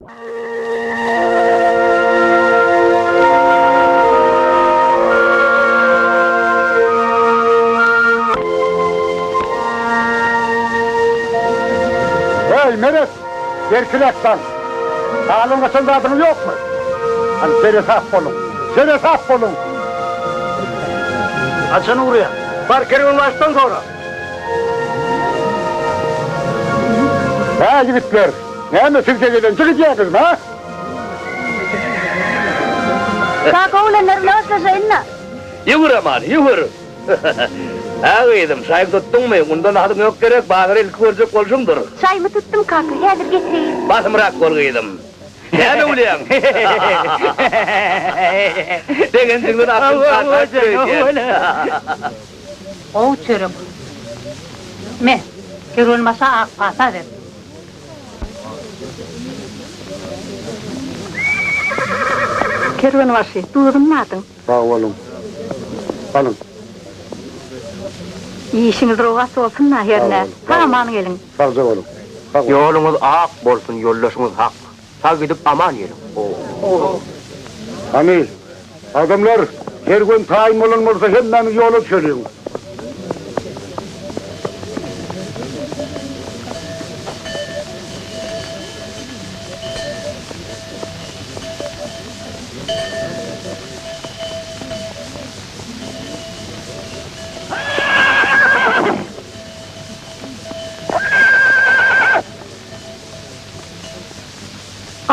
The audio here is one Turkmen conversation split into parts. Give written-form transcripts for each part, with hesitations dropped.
Heý, Meret! Berkiräk daň! Galan-gaçan zadyňyz ýokmy? Hany, seresap boluň! Seresap boluň! Haçan ugraýaň? Bar, kerwenbaşydan sora! Hä, ýigitler, näme siz gezelenje gidýäňizmi, hä? Kaka, oglanlar bilen hoşlaşaýyn-da. Ýüwür, Aman, ýüwür! Hä, gyzym, çaýyň tutduňmy? Mundan hatyň ýok gerek, bazary ilki görjek bolşuňdyr. Çaýymy tutdum, kaka, häzir getireýin. Basymrak bol, gyzym. Näme gülýäň? Begenjiňden akyl çaşaýypdyr öýdýän. Gowy çörek. Me, kerwenbaşa ak pata ber. Kerwenbaşy, duzuny dadyň. Sag boluň. Alyň. Işiňiz rowaç bolsun-da hernä. Sag-aman geliň. Sagja boluň. Sag boluň. Ýoluňyz ak bolsun, ýoldaşyňyz hak. Sag gidip aman geliň. Hany, adamlar, kerwen taýyn bolan bolsa hemmämiz ýola düşeliň.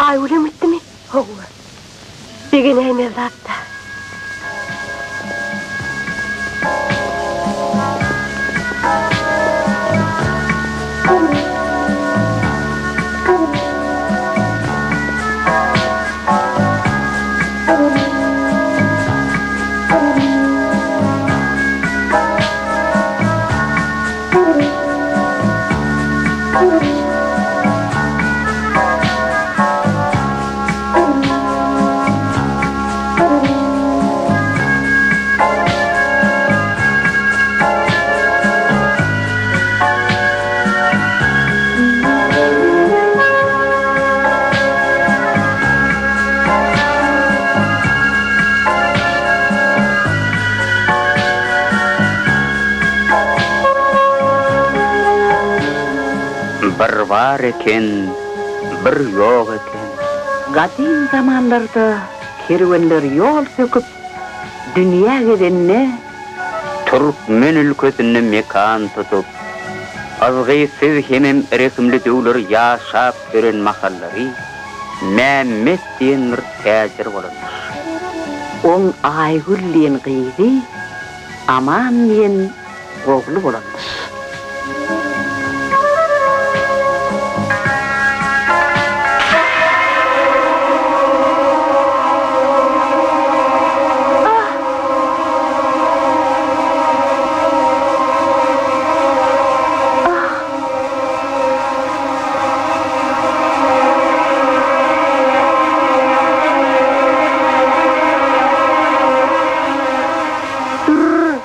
Aýgülem gitdimi? Hawa. Begenäýmez zatda. Bir bar eken, bir ýok eken. Gadym zamanlarda kerwenler ýol söküp, dünýä gezende. Türkmen ülkesinde mekan tutup, yzgytsyz hemem rehimli döwler ýaşap ýören mahallary Mämmet diýen bir täjir bolanmyş. Oň Aýgül diýen gyzy, Aman diýen ogly bolanmyş. Durr!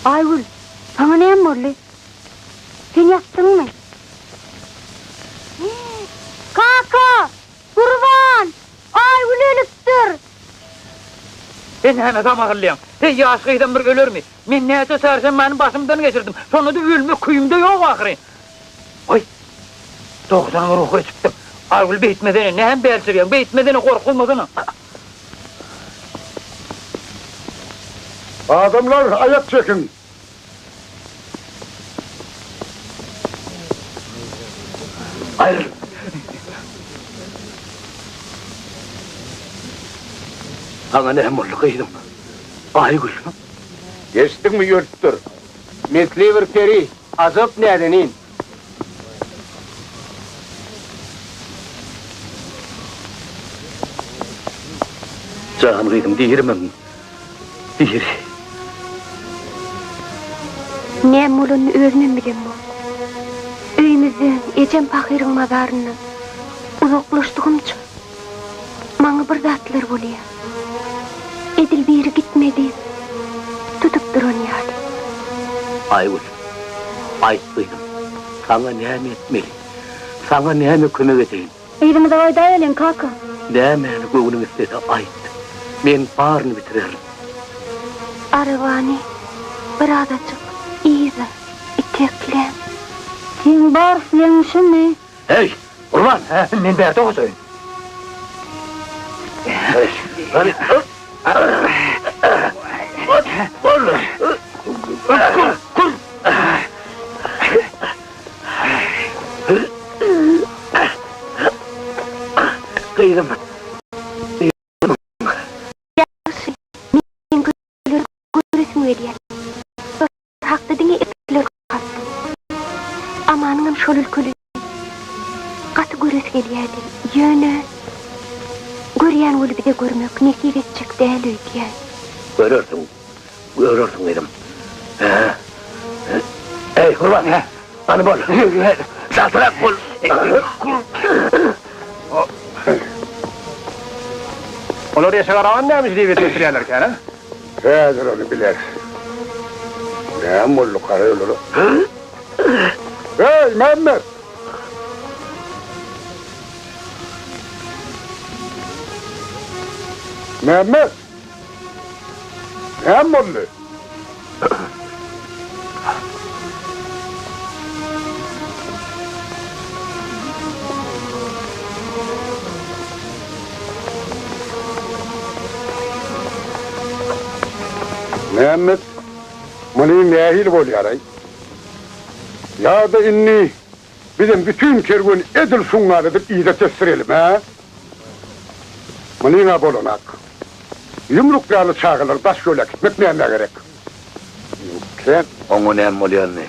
Aýgül, saňa näme boldy? Sen ýatdyňmy? Kaka! Gurban! Aýgül ölüpdir! Sen näme samahylýaň? Heý, ýaş gyzam bir ölermi? Men näçe çarşenbäni başymdan geçirdim. Şonda-da ölmek küýümde ýok ahyry. Goý, dogrudanam ruhy öçüpdir. Aýgül beýtmesene, näme bälçirýäň, beýtmesene, gorkuzmasana. Adamlar, aýak çekiň! Aýryl! Saňa näme boldy, gyzym? Aýgül! Eşitdiňmi, ölüpdir. Mesli bir peri, ajap näzenin. Jan gyzym, dirimiň? Diri. Näme bolanyny özümem bilemok. Öýümizden, ejem pahyryň mazaryndan uzaklaşdygymça, maňa bir zatlar bolýar. Edil biri gitme diýip, tutup duran ýaly. Aýgül, aýt gyzym, saňa näme etmeli? Saňa näme kömek edeýin? Yzymyza gaýdaýalyň, kaka. Nämäni göwnüň islese aýt, men baryny bitirerin. Arabany birazajyk yza itekläň. Seň bar islegiň şumy? Heý, Gurban! Hä, men bärde hojaýyn. Gyzym. Ýagşy, men köçeleri göresim gelýär. Şol hakda diňe ertekiler okapdym. Amanyňam şol ülkeli gaty göresi gelýärdi. Ýöne görýän weli bize görmek nesip etjek däl öýdýän. Görersiň, görersiň gyzym. Eý, Gurban, hany bol. Çaltrak bol. Olar eşek araban näme diýip getirýärlerkä, hä? Häzir ony bileris. Näme boldy gara olara? Eý, Mämmet! Mämmet! Näme boldy? Mämmet, muny nähili bolýar-aý? Ýa-da indi bizem bütin kerweni edil şuňňal edip yza tesdirelim, hä? Munyň-a bolanak. Ýumruk ýaly çagalary daş ýola äkitmek nämä gerek? Kän. Oňa näme bolýanyny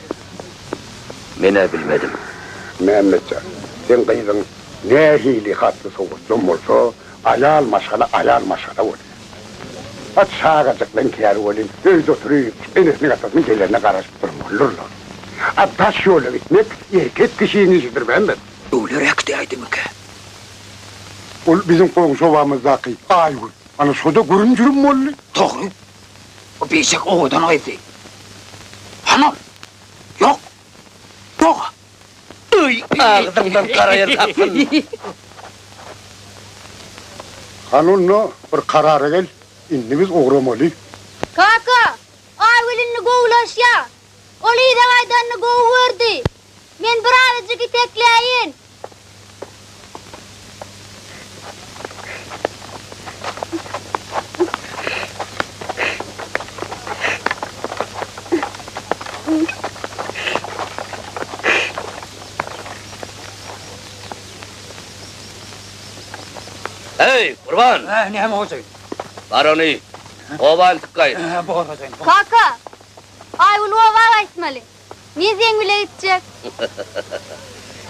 men-ä bilmedim. Mämmetjan, seň gyzyň nähili hatly-sowatlam bolsa, aýal maşgala aýal maşgala bolýar. A çagajyklaň käri welin öýde oturyp, enesiniň-atasynyň gelerine garaşyp durmalydyrlar. A daş ýola gitmek erkek kişiň işidir, Mämmet. Öwler äkidäýdimikä? Ol biziň goňşy obamyzdaky Aýgül. Ana şo-da gürüm-jürüm boldy. Dogry. O biçak owadan gyzdy. Hany ol? Ýok. Ýog-a. Öý, agzyňdan gara ýel aksyn. Hany onda bir karara gel. Indi biz ugramaly. Kaka, Aýgül indi gowulaşýar. Ol yza gaýdanyny gowy gördi. Men birazajyk itekläýin. Heý, Gurban! Hä, näme hojaýyn? Bar ony, oba eltip gaýt. Hä, bor hojaýyn. Kaka, Aýgül oba gaýtmaly. Men seň bile gitjek.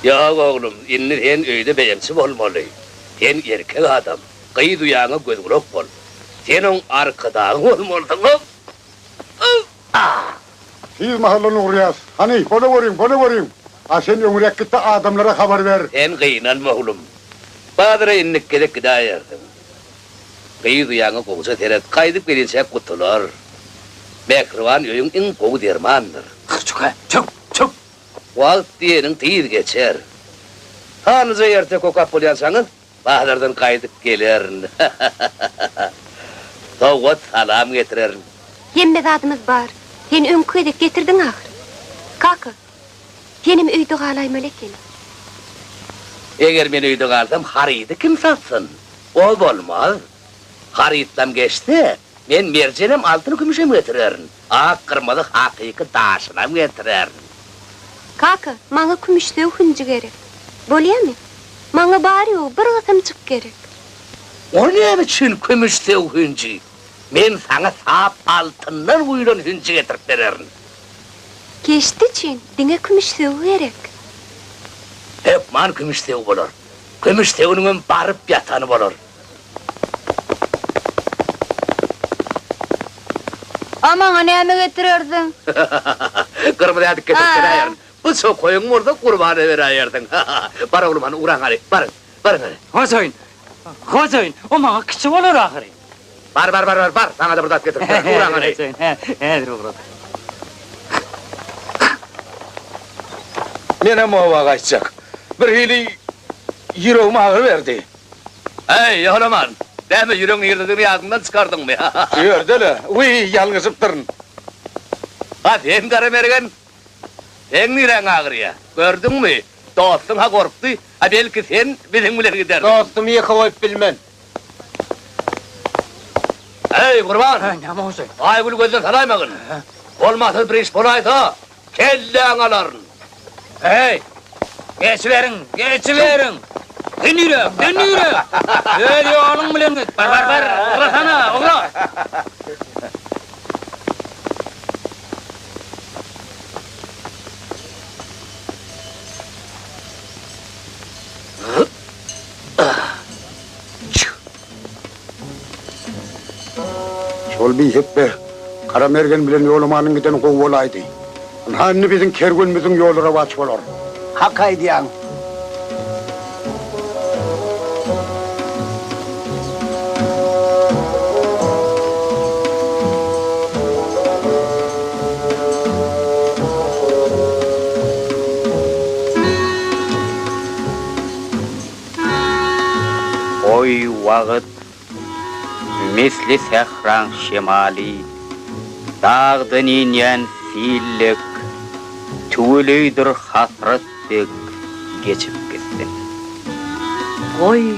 Ýok, oglum, indi sen öýde beýemçi bolmaly. Sen erkek adam, gyz uýaňa göz-gulak bol. Sen oň arkadagy bolmalysyň. Tiz mahaldan ugraýas. Hany, bolaweriň, bolaweriň! A sen öňräk git-de adamlara habar ber. Sen gynanma, oglum. Bazara indiki gezek gidäýersiň. Gyz uýaňa gowuja seret, gaýdyp gelinçäk gutular. Mähriban öýüň iň gowy dermandyr. Çök-ä, çök, çök! Wagt diýeniň tiz geçer. Sanlyja erteki okap bolýançaňyz, bazardan gaýdyp gelerin. Sowgat salam getirerin. Hemme zadymyz bar. Sen öňki gezek getirdiň ahyry. Kaka, senem öýde galaýmaly ekeniň. Eger men öýde galsam, harydy kim satsyn? O bolmaz. Harytlam geçse, men merjenem, altyn-kümüşem getirerin. Ak, gyrmyzy hakyky daşynam getirerin. Kaka, maňa kümüşsöw hünji gerek. Bolýamy? Maňa bary-ýogy bir gysymjyk gerek. O näme üçin kümüşsöw hünji? Men saňa sap altyndan guýlan hünji getirip bererin. Keşde üçin diňe kümüşsöw gerek. Hökman kümüşsöw bolar. Kümüş sögüniňem baryp ýatany bolar. A maňa näme getirersiň? Gyrmyzy ädik getirip beräýerin. Bu çokaýyň bolsa Gurbana beräýersiň. Bar oglum hany ugraň hany. Baryň, baryň hany. Hojaýyn, hojaýyn, o maňa kiçi bolar ahyry. Bar, bar, bar, bar, bar, saňa-da bir zat getirip bererin, ugraň hany. Hojaýyn, hä, häzir ugradym. Menem oba gaýtjak. Birhili ýüregim agyryberdi. Äý, Ýolaman, näme ýüregiň nirdedigini ýadyňdan çykardyňmy? Şu ýerde-le. Wiý, ýalňyşypdyryn. Ha, sen Garamergen, seň niräň agyrýa? Gördüňmi, dostuň-ha gorkdy, a belki sen biziň bilen gidersiň. Dostumy ýeke goýup bilmen. Äý, Gurban! Hä, näme boldy? Aýgüli gözden salaýmagyn. Bolmasa bir iş bolaýsa, kelläňi alaryn. Äý, geçiberiň, geçiberiň! Sen nirä, sen nirä? Öz ýoluň bilen git. Bar, bar, bar, ugrasana, ugra! Şol bihepbe Gara Mergen bilen Ýolamanyň gideni gowy bolaýdy. Ynha indi biziň kerwenimiziň ýoly rowaç bolar. Hak aýdýaň. Goý wagt misli sähraň şemaly, Dagdan inýän sil dek, Tüweleýdir hasrat dek geçip gitsin. Goý,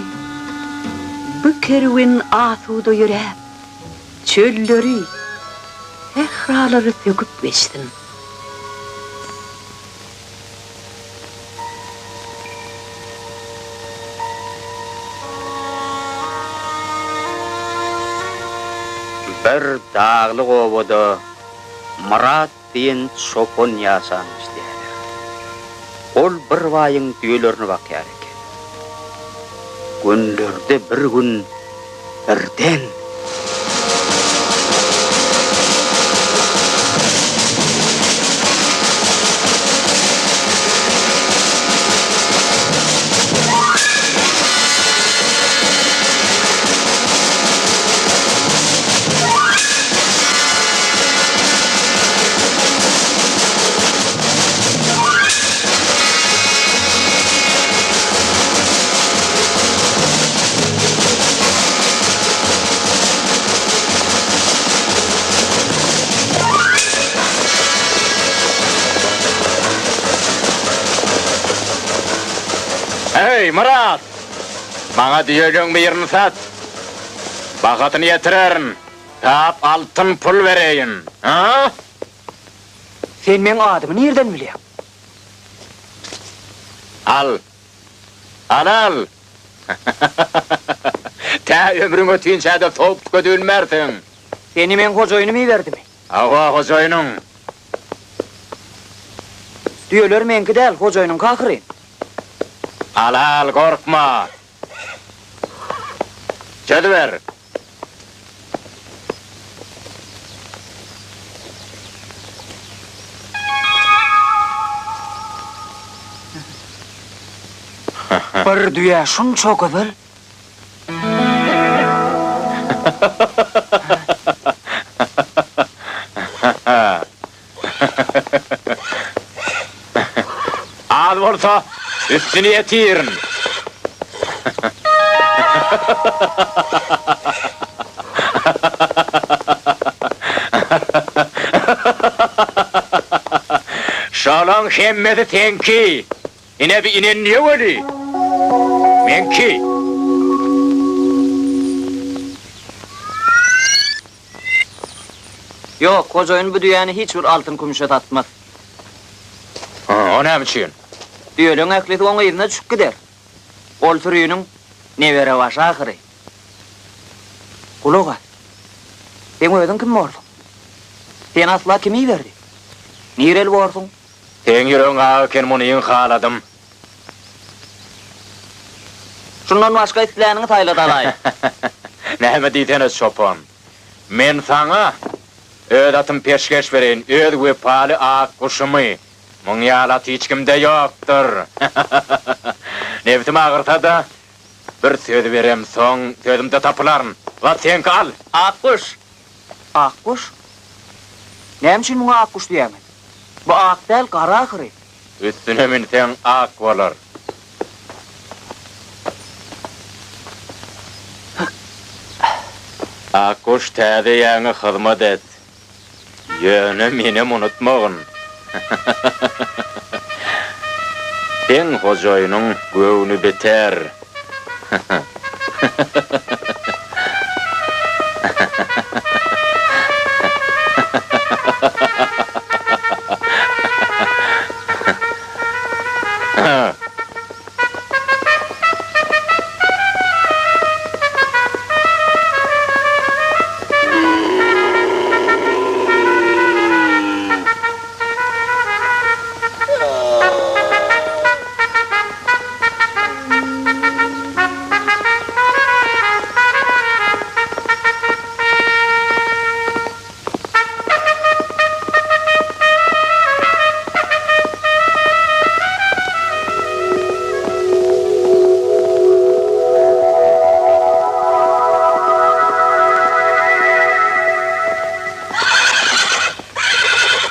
bu kerwen asuda ýöräp, Çölleri, sähralary söküp geçsin. Bir daglyk obada Myrat diýen çopan ýaşanmyş diýýärler. Ol bir baýyň düýelerini bakýar eken. Günlerde bir gün birden. Heý, Myrat! Maňa düýeleň birini sat. Bahasyny ýetirerin. Tap altyn pul bereýin. A? Sen meň adymy nirden bilýäň? Al. Al-al! Tä ömrüň ötinçä-de sowuk tükedilmersiň. Seni meň hojaýynym iberdimi? Hawa, hojaýynyň. Düýeler meňki däl, hojaýynyňky ahyryn. Al-al, gorkma. Çözüber. Bir düýä şunça gyzyl? Az bolsa, üstüni ýetirin. Şolaň hemmesi seňki. Ine bi inen düýe weli, meňki. Ýok, hojaýyn bu düýäni hiç bir altyn-kümüşe satmaz. O näme üçin? Düýeleň ählisi oň yzyna düşüp gider. Ol süriniň neberebaşy ahyry. Gulak as. Seň özüň kim borsuň? Seni asla kim iberdi? Nireli borsuň? Seň ýüregiň ak eken, munyň haladym. Şundan başga isläniňi saýla-da alaý. Näme diýsene, çopan. Men saňa öz atymy peşgeş bereýin, öz wepaly ak guşumy. Muň ýaly at hiç kimde ýokdur. Nebsim agyrsa-da, bir söz beremsoň, sözümde tapylaryn. At seňki, al! Ak guş! Ak guş? Näme üçin muňa ak guş diýýäňiz? Bu ak däl, gara ahyry. Üstüne münseň ak bolar. Akguş täze ýaňy hyzmat et. Ýöne menem unutmagyn. Seň hojaýynyň göwni biter.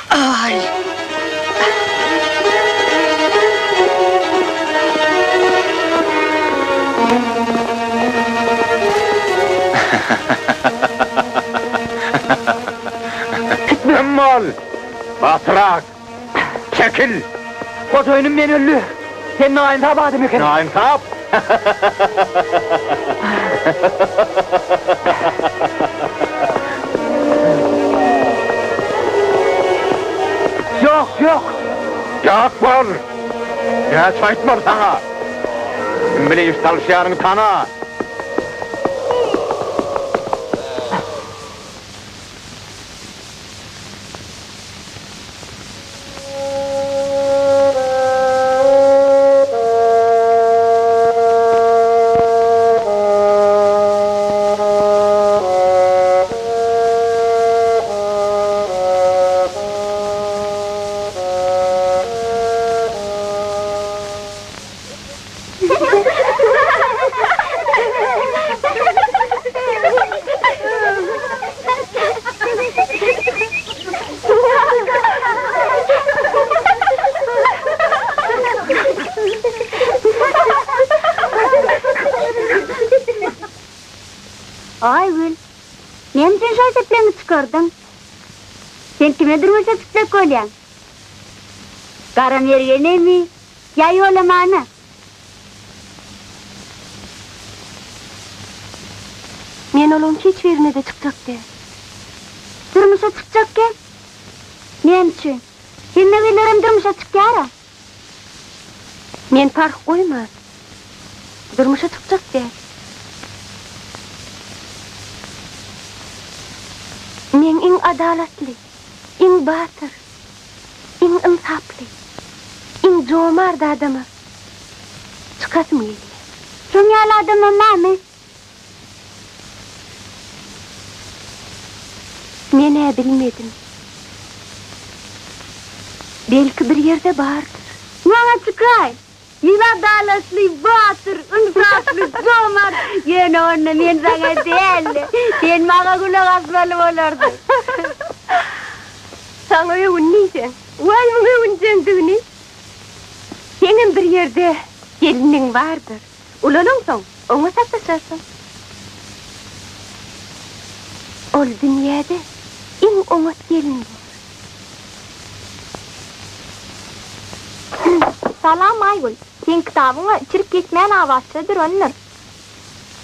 Aý. Dem bol! Batyrak! Çekil! Hojaýynym men öldi. Sen naýynsap adam ekeniň. Naýynsap? Ýok, ýok! Ýok bol! Näçe aýtmaly saňa? Kim bile iş salyşýanyňy tana! Aýgül, näme üçin şaý-sepleňi çykardyň? Sen kime durmuşa çykjak bolýaň? Gara Mergenemi ýa Ýolamana? Men olaň hiç birine-de çykjak däl. Durmuşa çykjak gel. Näme üçin? Hemme gyzlaram durmuşa çykýar-a. Men parh goýman, durmuşa çykjak däl. Meň iň adalatly, iň batyr, iň ynsaply, iň jomart adama çykasym gelýär. Şoň ýaly adamam barmy? Men-ä bilmedim. Belki bir ýerde bardyr. Maňa çykaý! Iň adalatly, batyr, ynsaply, jomart, ýöne onda men saňa däl, sen maňa gulak asmaly bolarsyň. Saňa öwün diýseň, waý muň öwünjeňdigini! Seňem bir ýerde gelniň bardyr. Ulalaňsoň, oňa sataşarsyň. Ol dünýäde iň oňat gelin bor. Salam Aýgül. Seň kitabyňa çirk ýetmän abatja durandyr.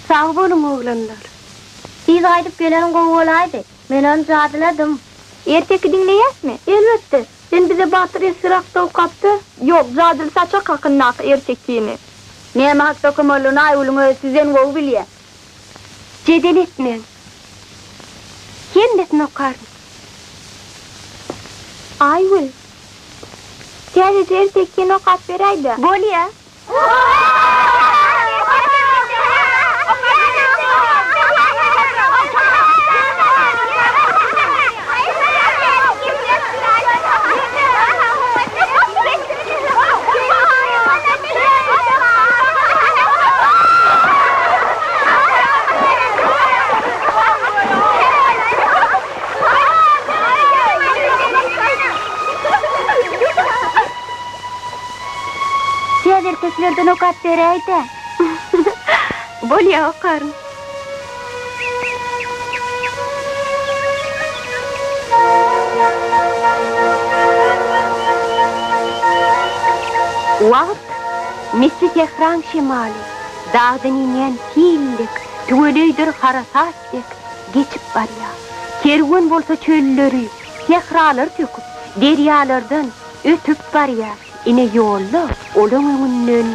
Sag boluň oglanlar. Tiz gaýdyp geleniň gowy bolaýdy. Men ony jadyladym. Erteki diňleýäsmi? Elbetde. Sen bize Batyr esger hakda okap ber. Ýok, jadyly saçak hakyndaky ertekini. Näme hakda okamalydygyny Aýgülüň özi sizden gowy bilýär. Jedel etmäň. Hemmesini okaryn. Aýgül, täzeje ertekini okap beräý-dä. Bolýa. Ertekilerden okap beräý-dä. Bolýa, okaryn. Wagt misli sähraň şemaly, dagdan inýän sil dek, tüweleýdir harasat dek geçip barýar. Kerwen bolsa çölleri, sähralary söküp, derýalardan ötüp barýar. Ine ýolda olaň öňünden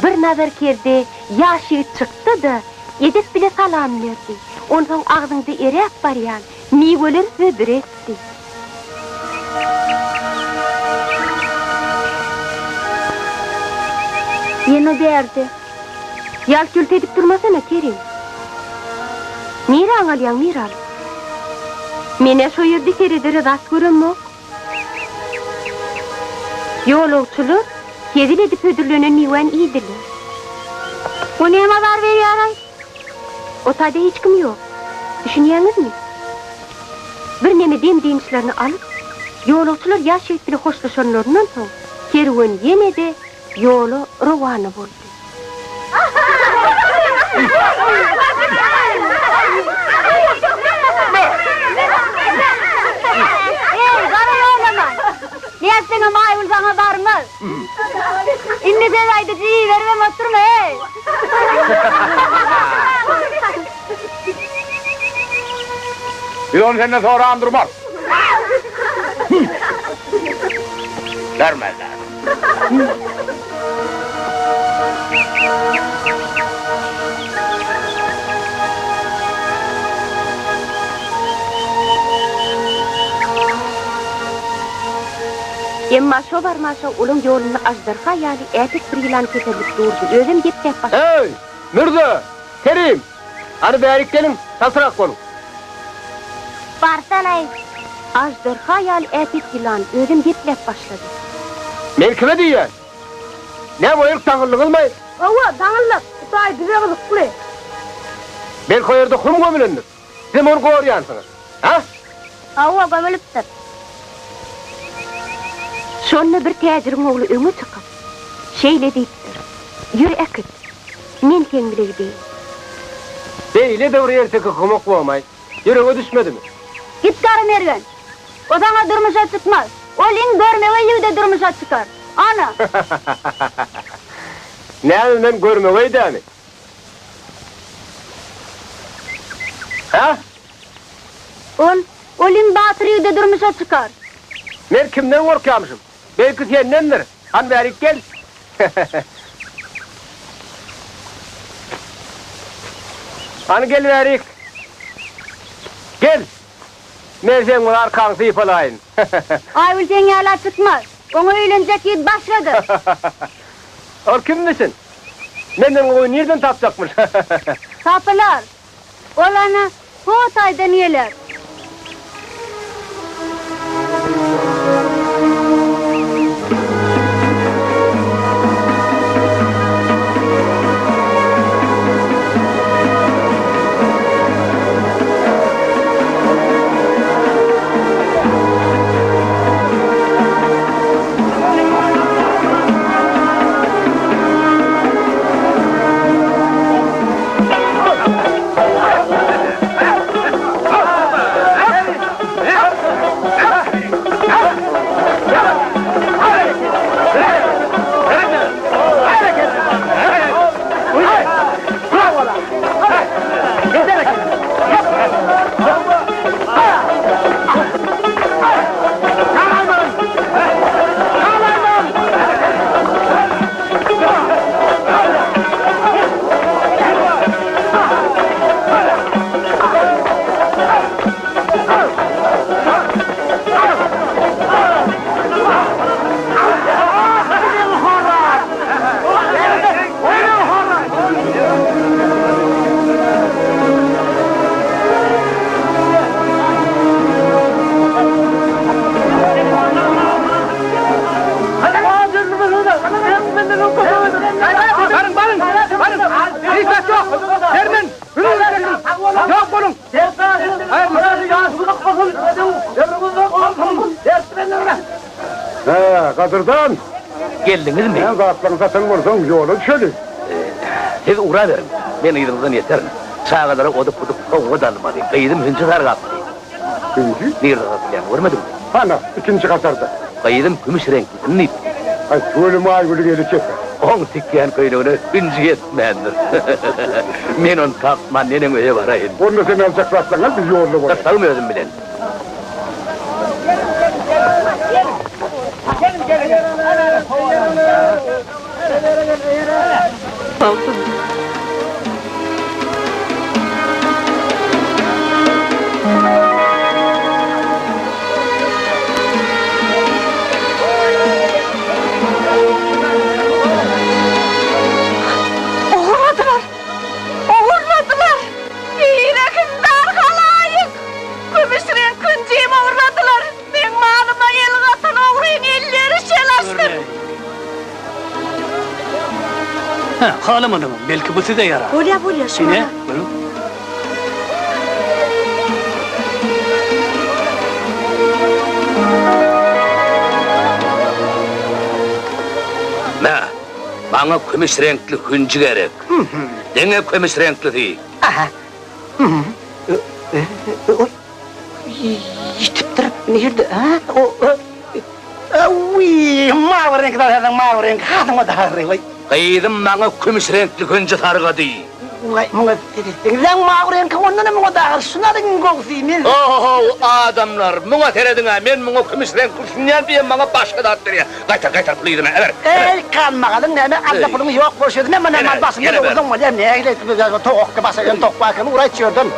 bir nazarkerde ýaş ýigit çykdy-da, edep bile salam berdi. Onsoň agzyňda eräp barýan miweleri hödür etdi. Ýene bärde. Ýalt-ýult edip durmasana, Kerim. Niräňi alýaň, Miraly? Men-ä şo ýerde seredere zat göremok. Ýolagçylar hezil edip hödürlenen miwäni iýdiler. O näme azar berýär-aý? O taýda hiç kim ýok. Düşünýäňizmi? Birneme dem-dynçlaryny alyp, ýolagçylar ýaş ýigit bile hoşlaşanlaryndan soň, kerwen ýene-de ýola rowana boldy. Eý, gara ýolaman! Nätseňem Aýgül saňa barmaz. Indi söz aýdyjy iberibem oturma, eý! Biz ony senden soran durmarys. Bermezler. Emma şo barmaşa olaň ýolunda aždarha ýaly äpet bir ýylan keserilip durdy, özem gepläp başlady. Eý, Mürze! Kerim! Hany bärik geliň, çaltrak boluň! Barsana-aý! Aždarha ýaly äpet ýylan özem gepläp başlady. Men kime diýýän? Näme o ýerk daňyldyňyzmy? Hawa, daňyldyk. Bu taý bize gyzykly. Belki o ýerde hum gömülendir. Sizem ony gorýansyňyz. Hä? Hawa, gömülipdir. Şonda bir täjiriň ogly öňe çykyp, şeýle diýipdir, Ýör äkit, men seň bile gideýin. Beýle-de bir erteki okamak bomaý, ýürege düşmedimi? Git Gara Mergen! O saňa durmuşa çykmaz. Ol iň görmegeý ýigide durmuşa çykar. Ana! Näme men görmegeý dämi? Hä? Ol, ol iň batyr ýigide durmuşa çykar. Men kimden gorkýamyşym? Belki sendendir. Hany bärik gel. Hany gel bärik. Gel! Men seň bir arkaňy sypalaýyn. Aýgül seň ýala çykmaz. Oňa öýlenjek ýigit başgadyr. Ol kimmişin? Menden gowy nirden tapjakmyş? Tapylar. Ol ana, ho taýdan geler. Baryň, baryň, baryň! Hiç zat ýok! Sermen! Ýok boluň! Hä, gadyrdan! Geldiňizmi? Sen zatlaryňy satan bolsaň, ýola düşeli. Siz ugraberiň, men yzyňyzdan ýeterin. Çagalara odup-budup sowgat almaly. Gyzym hünji sargapdy. Hünji? Nirde satylýanyny görmediňmi? Hana, ikinji hatarda. Gyzym kümüş reňklisini diýipdi. Aý, tüweleme Aýgülüň eli çeper. Oň tikýän köýnegine hünji ýetmändir. Men ony tapman neneň öýe baraýyn? Onda sen aljak zatlaryňy al, biz ýolda bolaýyn. Gyssagym özüm bilen. Ogurladylar! Ogurladylar! Rehimdar halaýyk! Kümüş reňk künjimi ogurladylar! Meň malyma el gatan ogryň elleri şel açsyn! Hä, halamadyňyz, belki bu size ýarar. Bolýa, bolýa, şu Ine, maňa. görüň. Mä, maňa kümüş reňkli hünji gerek. Diňe kümüş reňklisi. Aha. Ýitipdir. Nirde? Hä? O, Wiý, mawy reňki zat mawy reňki hasyň o dagry, waý. Gyzym maňa kümüş reňkli hünji sargady. Waý, muňa seretseňizläň mawy reňki ondanam muňa dagry, şuny alyň gowusy, men. Ho-ho-how, adamlar, muňa serediň-ä, men muňa kümüş reňkli düşünýän diýen maňa başga zat berýär. Gaýtar, gaýtar puly yzyna, äber, äber. Eý, galmagalyň näme, alla puluňy ýok bolşy özüne, muny mal başyndan ogurlaň bolýar, nähili togakly başa gelen tokga ekeni, uraý şu ýerden.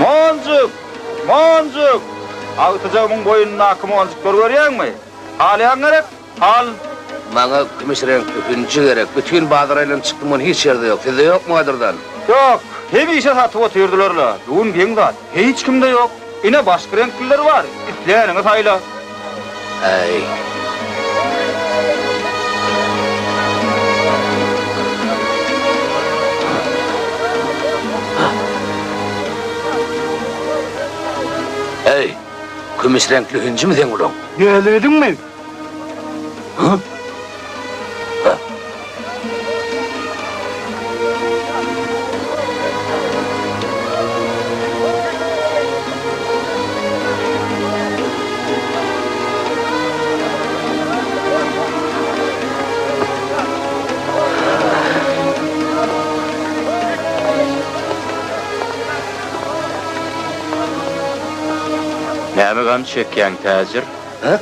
Monjuk! Monjuk! Agtyjagymyň boýnundaky monjuklary görýäňmi? Halaýaň gerek? Al! Maňa kümüş reňkli hünji gerek. Bütin bazar aýlanyp çykdym, ony hiç ýerde ýok. Sizde ýokmy gadyrdan? Ýok. Hemişe satyp otyrdylar-la. Bu gün geň zat. Hiç kimde ýok. Ine, başga reňkliler bar. Isläniňi saýla. Äý. Äý, kümüş reňkli hünjimi seň ulaň? Dälirediňmi? Näme gam çekýäň, täjir? Hä?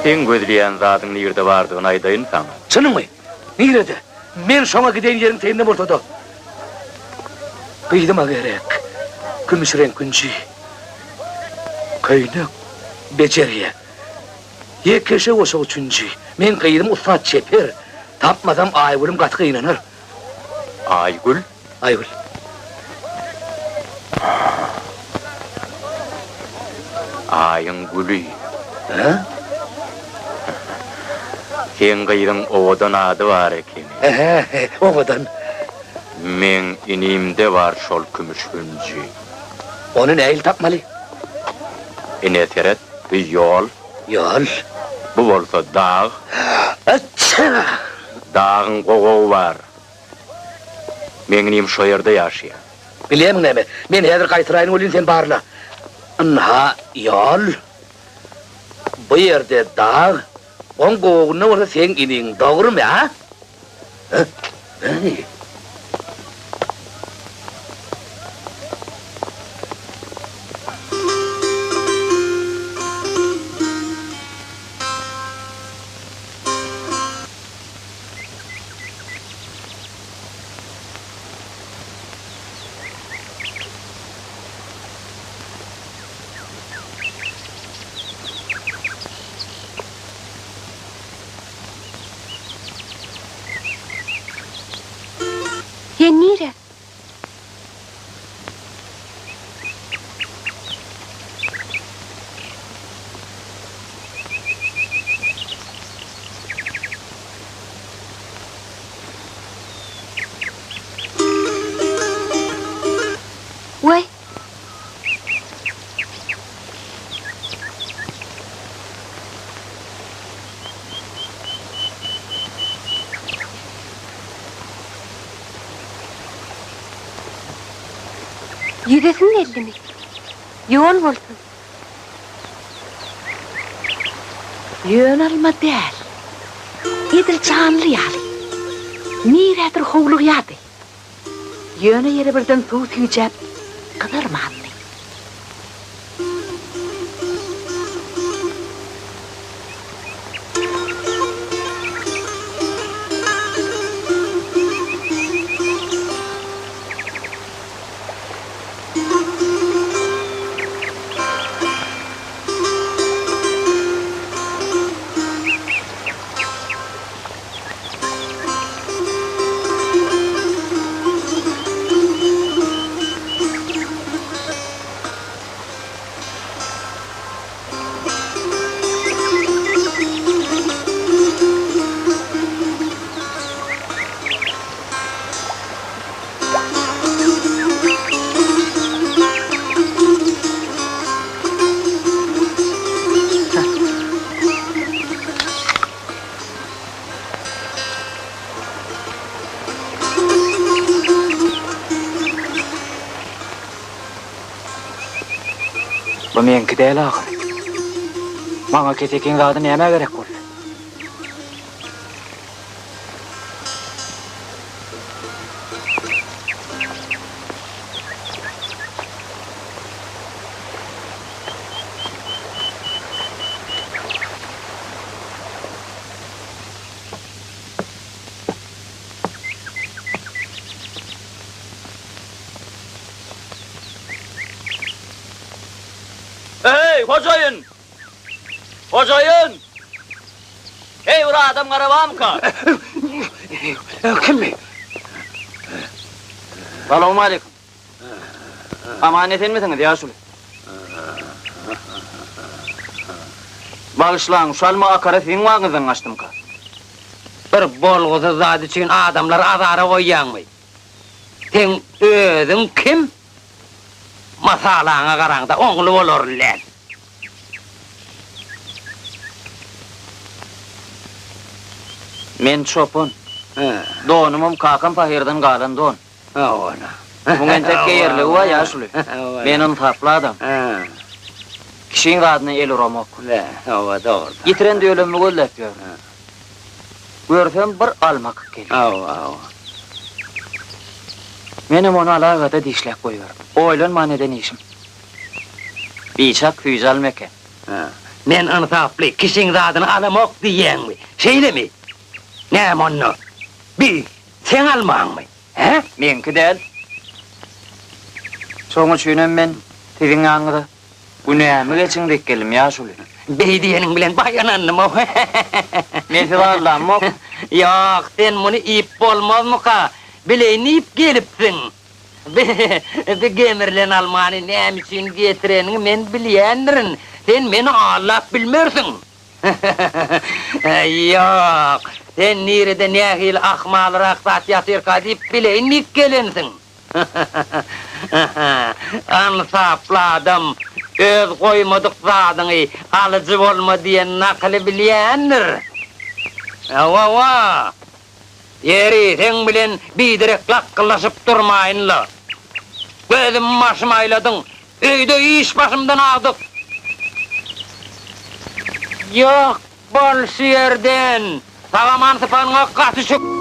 Seň gözleýän zadyň nirde bardygyny aýdaýyn saňa. Çynyňmy? Nirede? Men şoňa gideýin ýeriň teýinde bolsa-da. Gyzyma gerek. Kümüş reňk hünji. Köýnek bejerýä. Ýekeje goşa üçünji. Meň gyzym ussat çeper. Tapmasam Aýgülüm gaty gynanar. Aýgül? Aýgül. Aýyň güli. Hä? Seň gyzyň owadan ady bar ekeni. Hä, owadan. Meň inimde bar şol kümüş hünji. Ony nähili tapmaly? Ine seret, bu ýol. Ýol. Bu bolsa dag. Aça! Dagyň gowagy bar. Meň inim şo ýerde ýaşaýar. Bilýärmiň näme, men häzir gaýtyraýyn welin sen barla. Ynha, ýol. Bu ýerde dag, oň gowagynda bolsa seň iniň, dogrumy, a? Hä? Ýüzesiň geldimi? Ýol bolsun. Ýöne alma däl. Edil janly ýaly. Nirädir howlugýardy. Ýöne ýere birden suw süýjäp, gyzarmandy. Bu meňki däl ahyry. Maňa kesekiň zady nämä gerek boldy? Eý, hojaýyn! Hojaýyn! Heý, bir adam gara barmyka? Kimmi? Salowmaleýkim. Aman-esenmisiňiz, ýaşuly? Bagyşlaň, şu alma akara siziň bagyňyzdan gaçdymyka? Bir bolgusyz zat üçin adamlary azara goýýaňmy? Seň özüň kim? Masalaňa garaňda oňly bolarly däl. Men çopan. Donumam kakam pahyrdan galan don. Muň entek geýerligi bar ýaşuly. Men ynsaply adam. Kişiň zadyna el uramok. Ýitiren dölemimi gözläp ýörün. Görsem bir alma akyp gelýär. Menem ony alagada dişläp goýberdim. Oýlanman eden işim. Biçak süýji alma eken. Men ynsaply, kişiň zadyny alamok diýýäňmi? Şeýlemi? Näme onda? Bi seň almaňmy? Hä? Meňki däl. Şoň üçinem men siziň ýanyňyza günämi geçiň diýip geldim, ýaşuly. Beý diýeniň bilen baýanandym-ow. Men sizi aldamok. Ýok, sen muny iýip bolmazmyka? Bileýin diýip gelipsiň. Bi, bi gemrilen almany näme üçin getireniňi men bilýändirin. Sen meni aldap bilmersiň. Ýok, sen nirede nähili ahmalrak zat ýatyrka diýip bileýin diýip gelensiň. Ynsaply adam öz goýmadyk zadyňy alyjy bolma diýen nakyly bilýändir. Hawa-wa, ýeri, seň bilen biderek lakgyllaşyp durmaýyn-la. Gözümi başyma aýladyň, Öýde iş başymdan agdyk. Ýok, bol şu ýerden. Sag-aman sypanyňa gaty şükür.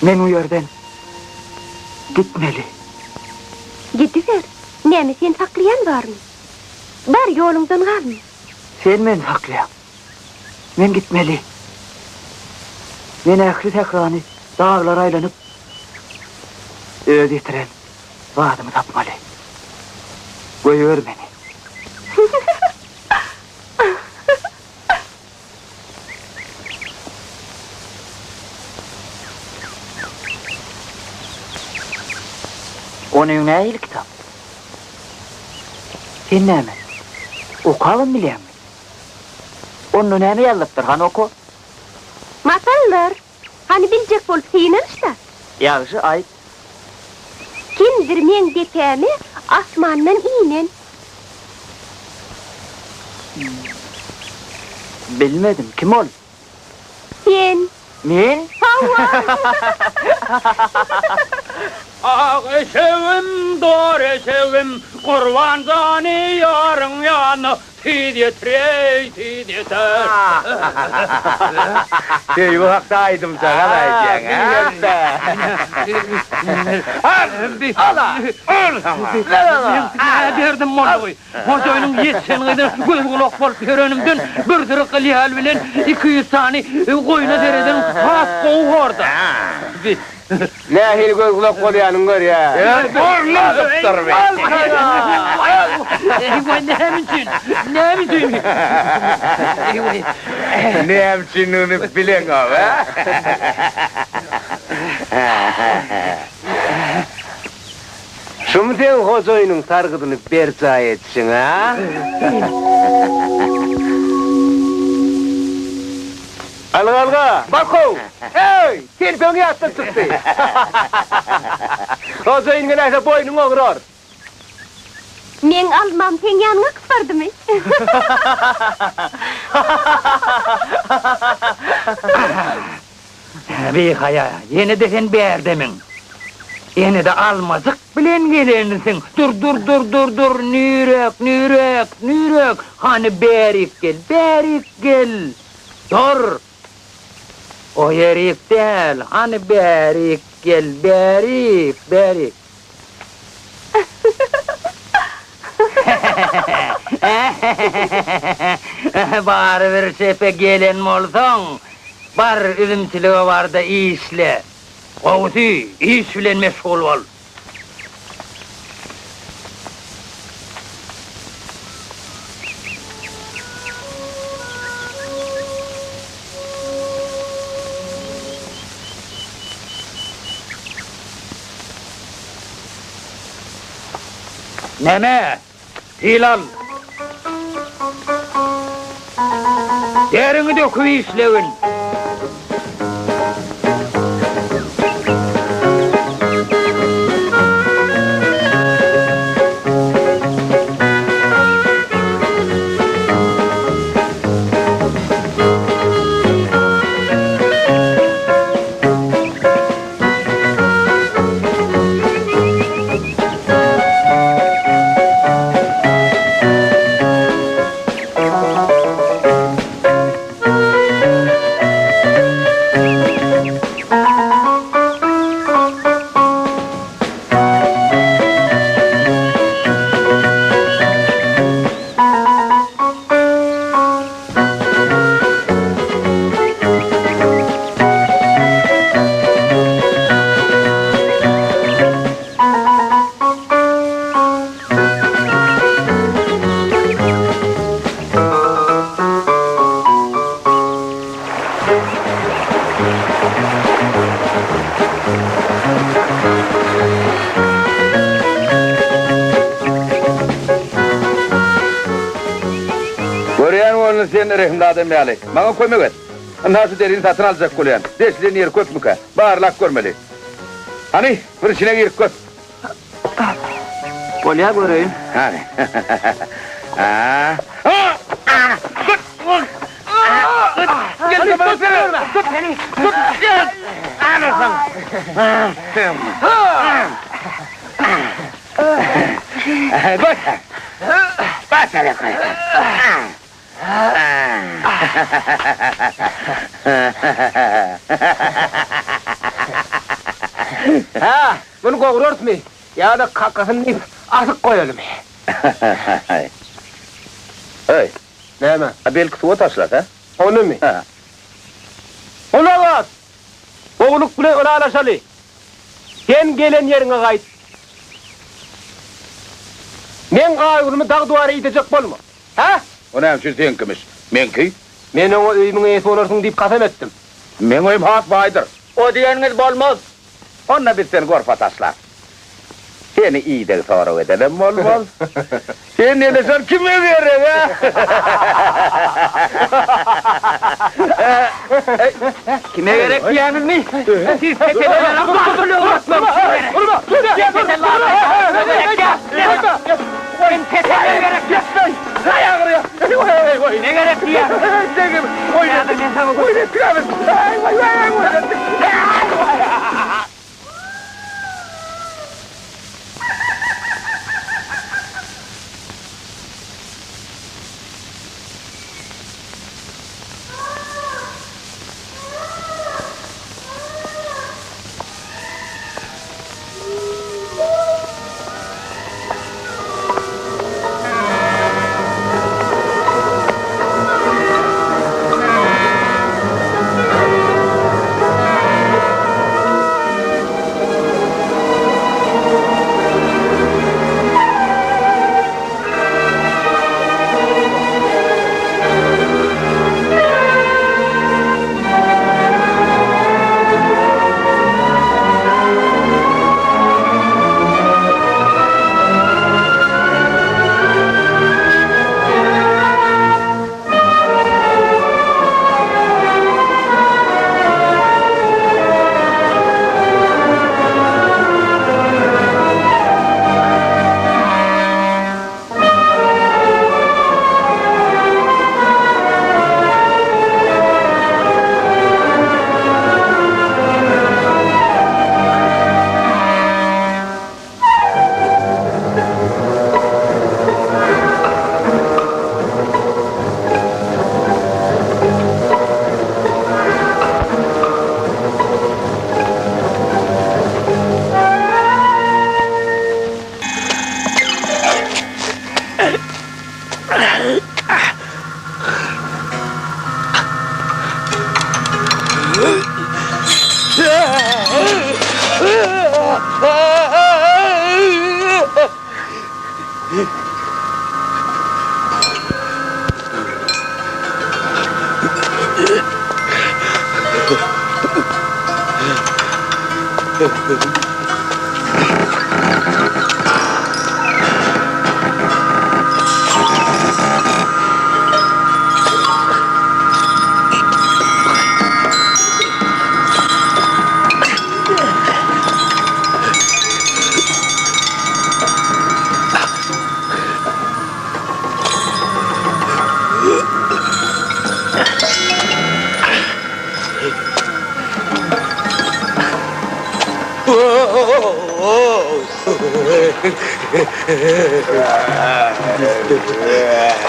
Men bu ýerden gitmeli. Gidiber. Näme seni saklaýan barmy? Bar, ýoluňdan galma. Sen meni saklaýaň. Men gitmeli. Men ähli sährany, daglary aýlanyp, öz ýitiren zadymy tapmaly. Goýber meni. Onyň nähili kitap? Sen näme, okabam bilýäňmi? Onda näme ýazylypdyr, hany oka? Matallar! Hany biljek bolup synanyş-da. Ýagşy, aýt. Kimdir meň depäme asmandan inen. Bilmedim, kim ol? Sen. Men? Hawa. Ak eşegim, dor eşegim, Gurban jany ýaryň ýanyna Tiz ýetireý, tiz ýetir. Söýgi hakda aýdymjagaz aýdýaň, hä? Ala! Ol saňa! Nä derdim boldugy? Hojaýynyň ýetişen gyzyna göz-gulak bolup ýörenimden bir süri gylýal bilen 200 sany goýna sereden has gowy borda. Nähili göz-gulak bolýanyny görýä. Burnum sypdyr be. Eý-weý, näme üçin? Näme üçin? Eý-weý. Näme üçindigini bileňok, a? Şumy seň hojaýynyň sargydyny berjaý edişiň, a? Alga, alga! Barkow! Eý, telpegiň ýatdan çykdy! Hojaýyn geläýse boýnuň ograr. Meň almam seň ýanyňa akyp bardymy? Bihaýa, ýene-de sen bärdemiň? Ýene-de almajyk bilen gelensiň. Dur, dur, dur, dur, dur, nüýrek, nüýrek, nüýrek, hany bärik gel, bärik gel! Dur! O ýerik däl, hany bärik gel, bärik, bärik! Barybir şepe gelen bolsaň, bar üzümçilige bar-da işle. Gowusy, iş bilen meşgul bol. Näme, Hilal? Deriňi döküp işlegin. Görýän bolny sen rehimli adam ýaly. Maňa kömek et. Ynha şu derini satyn aljak bolýan. Deşilen ýeri köpmükä? Barlap görmeli. Hany, bir içine girip gör. Bolýa göreýin. Hany. Hä, muny gowrarysmy? Ýa-da kakasyny diýip asyp goýalymy? Heý. Näme? A belki suwa taşlas, hä? Onymy? Hä. Gulak as! Gowulyk bilen ylalaşaly. Sen gelen ýeriňe gaýt. Meň Aýgülümi dag-duwara idejek bolma. Hä? O näme üçin seňkimiş? Meňki? Men oňa öýümiň eýesi bolarsyň diýip kasam etdim. Meň öýüm has baýdyr. O diýeniňiz bolmaz. Onda biz seni gorpa taşlarys. Seni ideg-sorag edenem bolmaz. Sen eleşan kime gerek, a? Kime gerek diýýäňizmi? Siz petelelere batyl öwretmek üçin gerek. Sen petelelere gerek. Kime gerek diýýäňiz? Häzir men saňa görkezerin.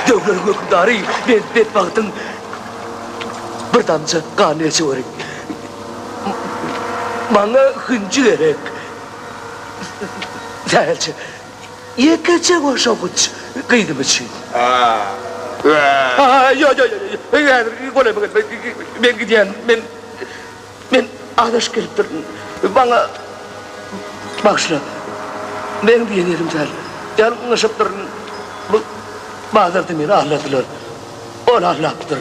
Döwleriň hökümdary, men betbagtyň bir damja ganyny içeweriň. Maňa hünji gerek. Sähelçe, ýekeje goşawuç gyzym üçin. Ýok, ýok, häzir golaýyma gelme. Men gidýän, men, men azaşyp gelipdirin. Maňa bagyşla. Meň diýen ýerim däl. Ýalňyşypdyryn. Bu bazarda meni aldadylar. Ol aldapdyr.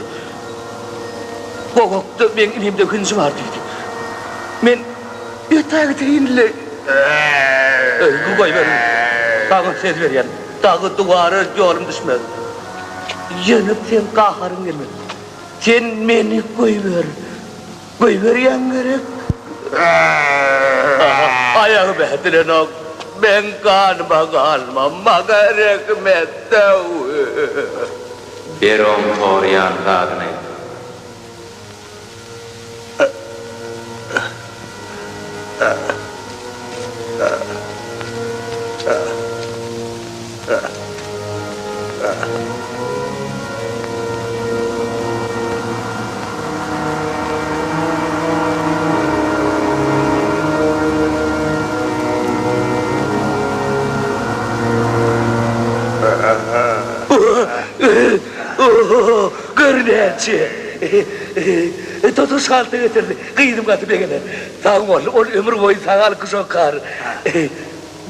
Gowakda meň inimde hünji bar diýdi. Men ötägideýin-le. Öýüňi goýberiň. Saňa söz berýän, dagy duwara ýolum düşmez. Ýöne seň gaharyň gelmez. Sen meni goýber. Goýberýäň gerek? Aýagym ädilenok. Meň ganyma galma, maňa rehim et, döw. Ber oň soraýan zadyny. Oho, gör näçe! Tutuş halta getirdi. Gyzym gaty begener. Sag bol, ol ömür boýy saňa alkyş okar.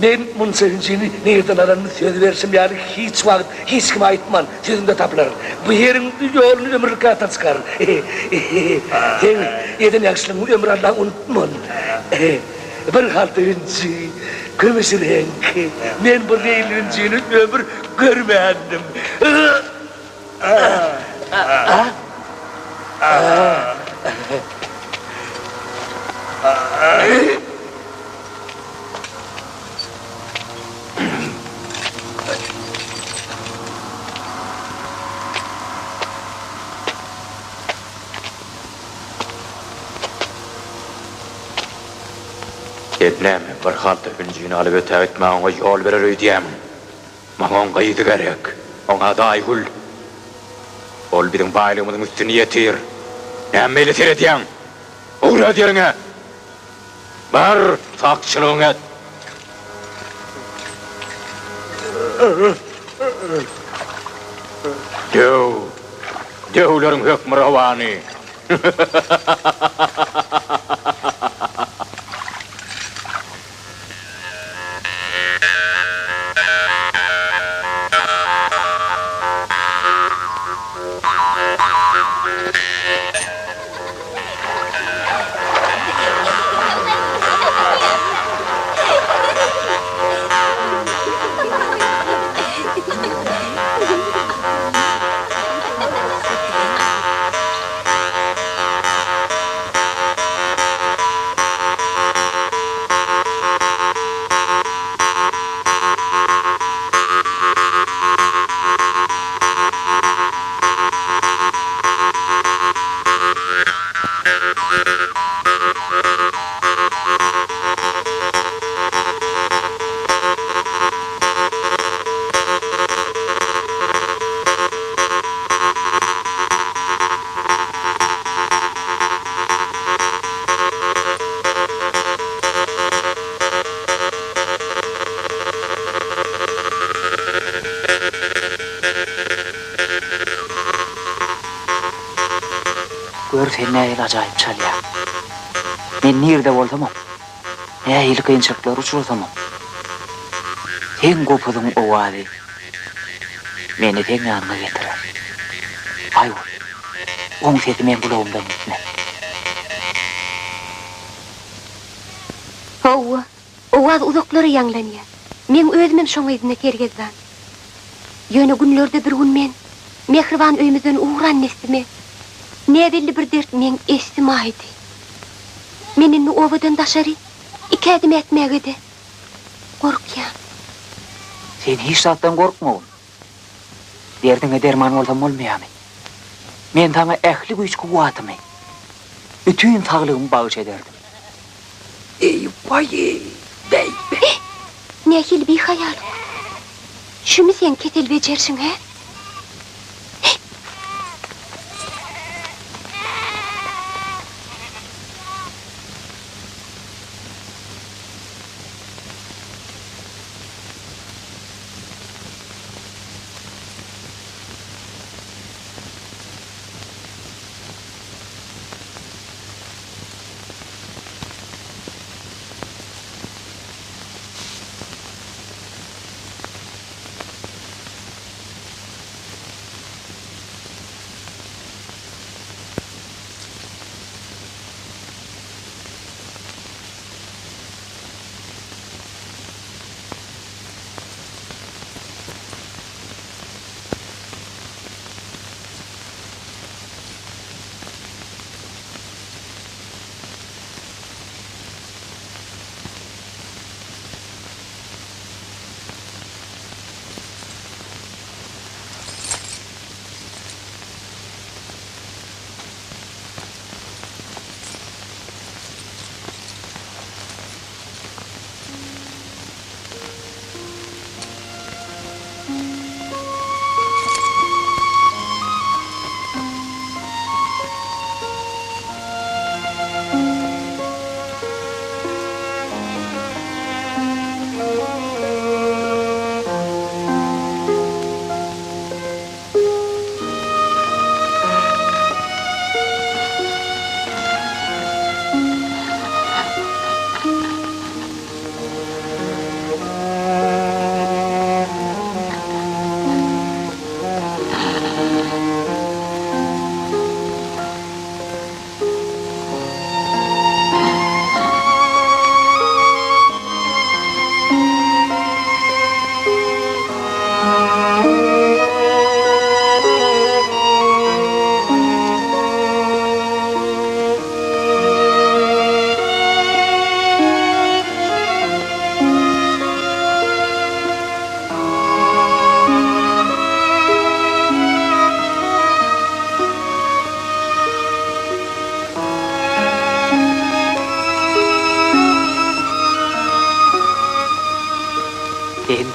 Men munça hünjini nirden alanymy söz berşim ýaly hiç wagt hiç kime aýtman, sözümde tapylaryn. Bu ýeriň ýoluny ömürlik ýatdan çykaryn. Seň eden ýagşylygyňy ömür Alla unutman. Bir halta hünji, kümüş reňk. Men bu zeýilli hünjini ömür görmändim. Sen näme, bir halta hünjini alyp ötägitmäge oňa ýol berer öýdýämiň? Maňa oň gyzy gerek. Oň ady Aýgül. Ol biziň baýlygymyzyň üstüni ýetir. Näme beýle seredýäň? Ugrat ýeriňe! Bar, sakçylygyňy et! Döw! Döwleriň hökmürowany! Gör sen nähili ajaýyp çalýaň. Men nirde bolsamam, nähili kynçylyklara uçrasamam, seň gopuzyň owazy meni seň ýanyňa getirer. Aýgül, oň sesi meň gulagymdan gitmez. Hawa, owaz uzaklara ýaňlanýar. Meň özümem şoň yzynda sergezdan. Ýöne günlerde bir gün men mähriban öýmüzden ugran dessime, näbelli bir dert meň essim aýdy. Men indi obadan daşary iki ädim ätmäge-de gorkýan. Sen hiç zatdan gorkmagyn. Derdiňe derman bolsam bolmaýarmy? Men saňa ähli güýç-kuwwatymy, bütin saglygymy bagyş ederdim. Eý, waý-eý, beý-be! Nähili bihaýalyk! Şumy seň kesel bejerişiň, hä?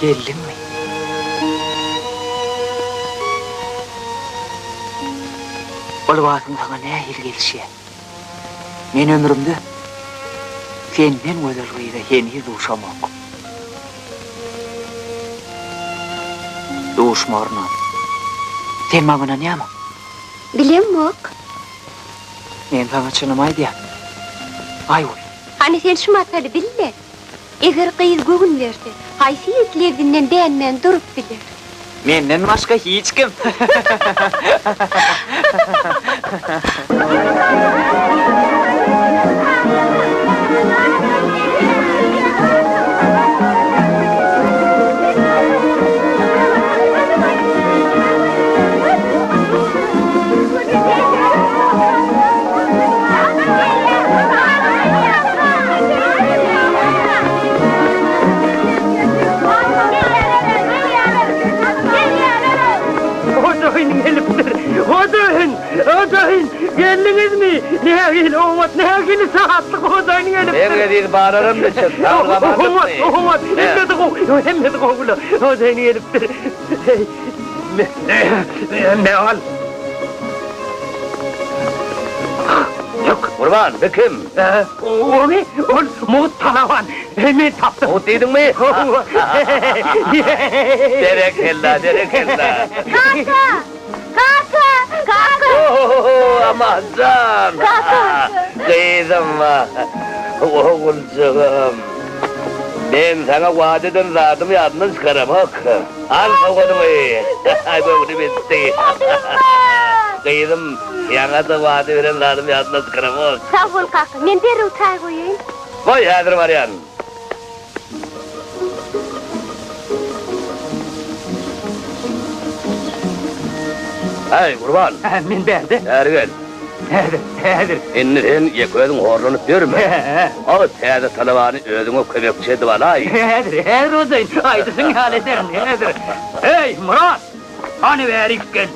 Geldiňmi? O lybasyň saňa nähili gelişýär? Men ömrümde senden gözel gyza heniz duşamok. Duşmarynam. Sen maňa ynanýarmyň? Bilemok. Men saňa çynymy aýdýan. Aýgül. Hany sen şu mataly bil-le. Eger gyz göwün berse, haýsy ýigit lebzinden dänmän durup biler? Menden başga hiç kim. Hojaýyn gelipdir! Hojaýyn! Hojaýyn! Geldiňizmi? Nähili oňat, nähili şatlyk hojaýyn gelipdir! Meň eziz balalarym niçik, sag-amanlykmy? Oňat, oňat, hemmesi gowy, hemmesi gowy-la. Hojaýyn gelipdir. Me, al. Gurban, bu kim? Ony, ol mugt talaban. Men tapdym. Mugt diýdiňmi? Berekella, berekella. Kaka! Kaka! Kaka! Ohohoho, Amanjan! Kaka! Gyzym, oguljygym. Men saňa wada eden zadymy ýadymdan çykaramok. Al sowgadyňy! Göwnüm etdi. Gyzym, ýaňa-da wada beren zadymy ýadymdan çykaramok. Sag bol, kaka. Men derrew çaý goýaýyn. Goý, häzir barýan. Häý, Gurban! Hä, men bärde. Bäri gel. Häzir, häzir. Indi sen ýeke özüň horlanyp ýörme. O täze talabany özüňe kömekçi edip alaý. Häzir, häzir hojaýyn, aýdyşyň ýaly ederin, häzir. Heý, Myrat! Hany bärik gel.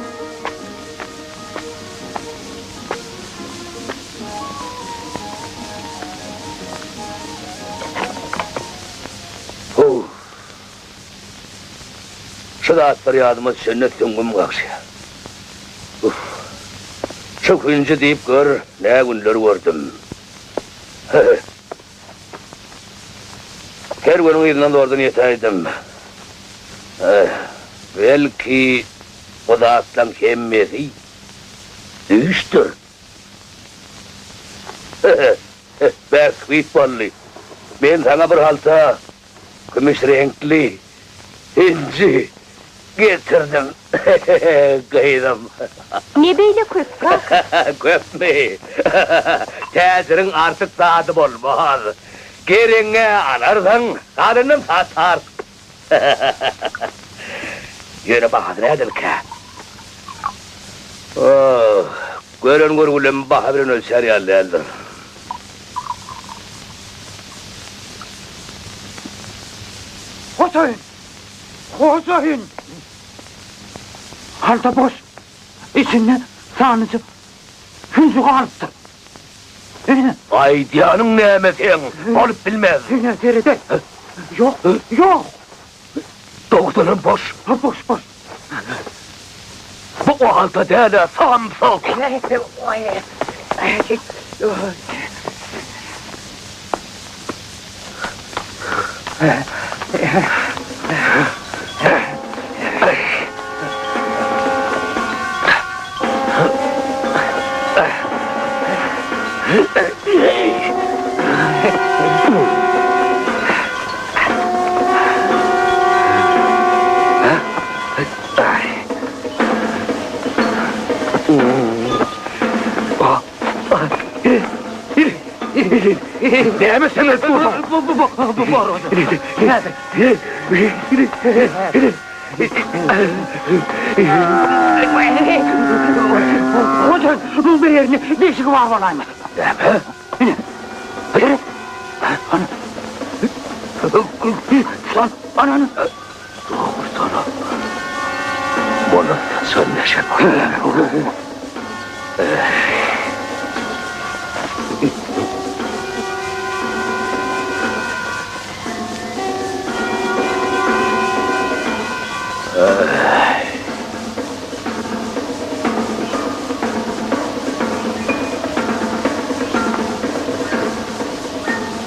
How! Şu zatlar ýadyma düşende süňňüm gagşaýar. Uff! Şu hünji diýip gör, nä günler gördüm. He-he. Kerweniň yzyndan zordan ýetäýdim. Eh, belki, bu zatlaň hemmesi düýşdür. He-he, bähbit boldy. Men saňa bir halta Kümüş reňkli hünji getirdim, gyzym. Ne beýle köp, kaka? Köpmi? Täjiriň artyk zady bolmaz. Geregiňi alarsyň, galanynam satarsyň. Ýöne bahasy nädelikä? Oh, gören görgülem baha bilen ölçär ýaly däldir. Hojaýyn! Hojaýyn! Halta boş, içinde sanyja hünji galypdyr. Ine. Aýdýanyň näme seň? Bolup bilmez. Ine, seredäý. Ýok, ýok. Dogrudanam boş. Boş, boş. Bu o halta däl-ä, samsyk! Näme sen edip dursuň? Hojan, muň bir ýerinde deşigi bar bolaýmasyn? Näme? Ine, seret. Ana. Ana, ana. Dogrudanam, muny saçan neşe bolýar.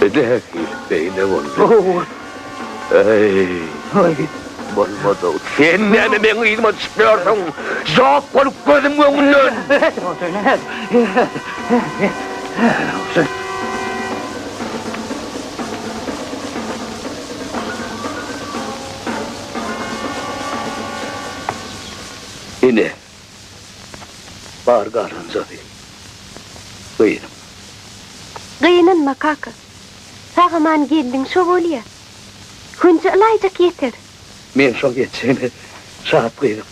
Nähili beýle boldy? Eý, bolmady. Sen näme meň yzyma düşüp ýörsüň? Ýok bol gözümiň öňünden! Ine, bar galanjasy gyzym. Gynanma, kaka. Sag-aman geldiň, şo bolýa. Hünji ylaýjak ýeter. Men şoň ýetjegine şat gyzym.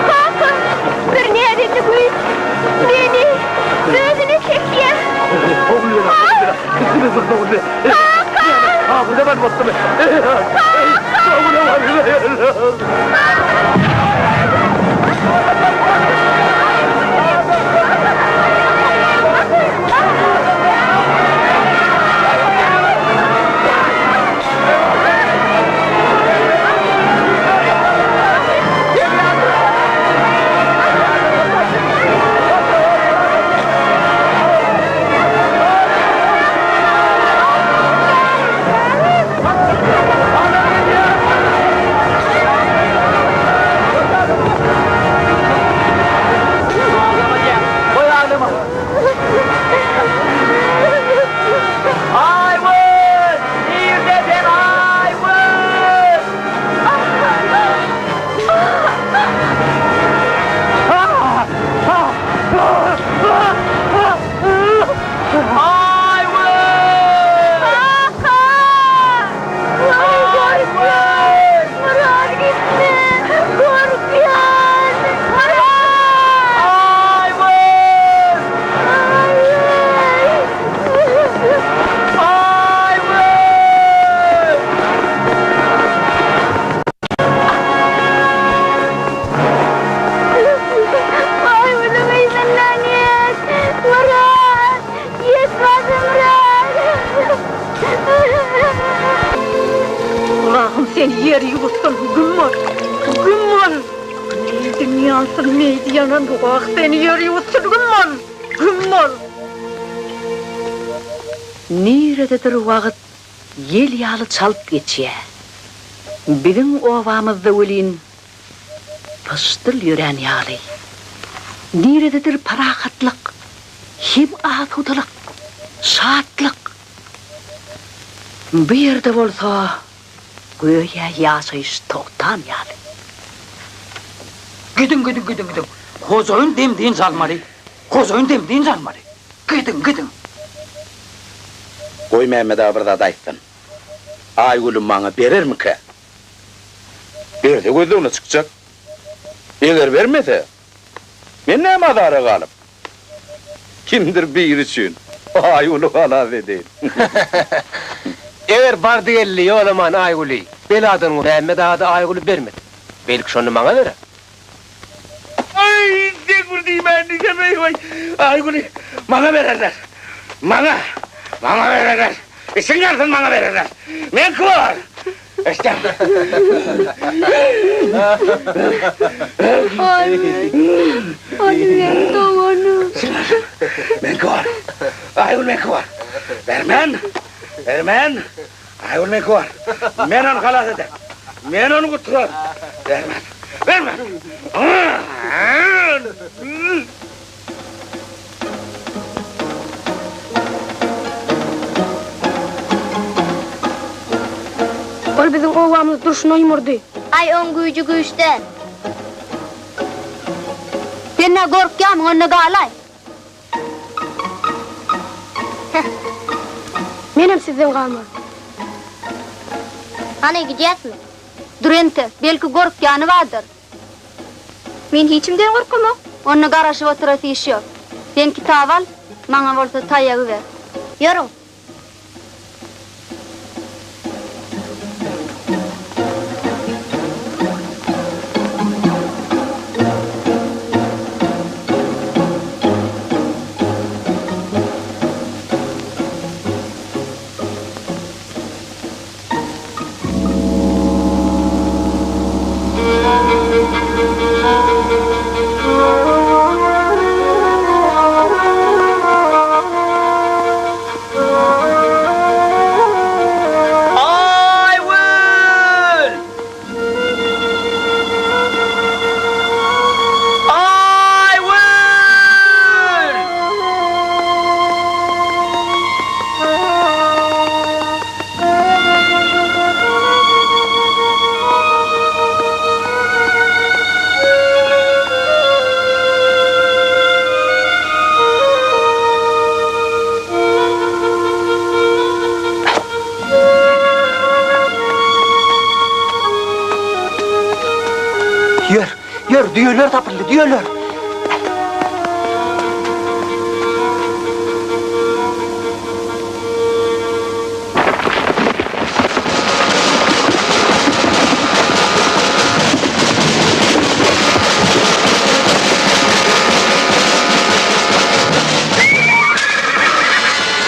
Kaka, bir näbelli güýç meni özüne çekýär. Aýgül! Nirde sen Aýgül? Aýgül! Kaka! Aýgül! Myrat gitme! Gorkýan! Myrat! Aýgül! Aýgül! Aýgülüň yzyndan ýet! Myrat! Ýet basym Myrat! Allahym seni ýer ýuwutsyn, güm bol! Güm bol! Meýdiň ýansyn, meýdi ýanan wah seni ýer ýuwutsyn, güm bol! Güm bol! Nirededir wagt ýel ýaly çalt geçýär. Biziň obamyzda welin pyşdyl ýörän ýaly. Nirededir parahatlyk hem asudalyk, şatlyk. Bu ýerde bolsa göýä ýaşaýyş togtan ýaly. Gidiň, gidiň, gidiň, gidiň. Hojaýyn dem-dynç almaly. Hojaýyn dem-dynç almaly. Gidiň, gidiň. Goý Mämmet aga bir zat aýtsyn. Aýgüli maňa berermikä? Berse gözlegine çykjak. Eger bermese, men näme azara galyp, kimdir biri üçin Aýgüli halas edeýin. Eger bardy-geldi Ýolaman Aýgüli beladan Mämmet aga-da Aýgüli bermese, belki şonda maňa berer. Aý, sen bir diýmäýin diýsem, eý, waý, Aýgüli maňa bererler. Maňa, maňa bererler. Işiň ýarysyny maňa bererler. Meňki bolar. Eşitýäňmi? Aýgül, ony meň doganym. Meňki bor. Aýgül meňki bor. Bermen, bermen. Aýgül meňki bor. Men ony halas ederin. Men ony gutararyn. Bermen, bermen. Ol biziň obamyzy durşuna ýumurdy. Aý, oň güýji güýç däl. Sen nä gorkýarmyň, onda galaý. Heh. Menem sizden galman. Hany, gidýäsmi? Dur entek, belki gorkýany bardyr. Men hiçimden gorkamok. Onda garaşyp oturasy iş ýok. Sen kitaby al, maňa bolsa taýagy ber. Ýörüň. Aýgül! Aýgül! Ýör, ýör, düýeler tapyldy, düýeler!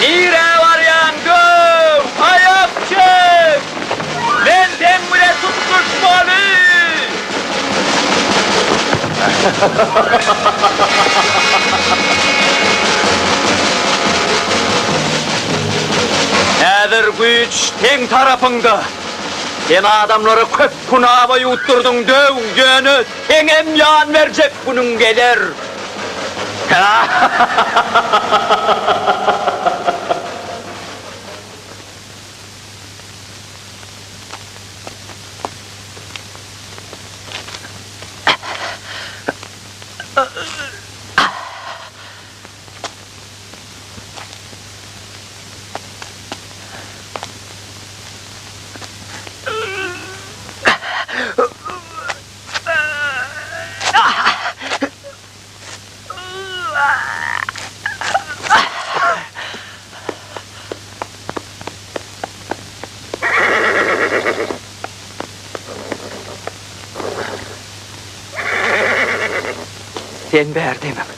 Nirä barýaň, döw? Aýak çek! Men seň bilen tutluşmaly! Häzir güýç seň tarapyňda. Sen adamlara köp hunaba ýuwutdyrdyň, döw, ýöne seňem ýan berjek günüň geler. Sen bärdemiň?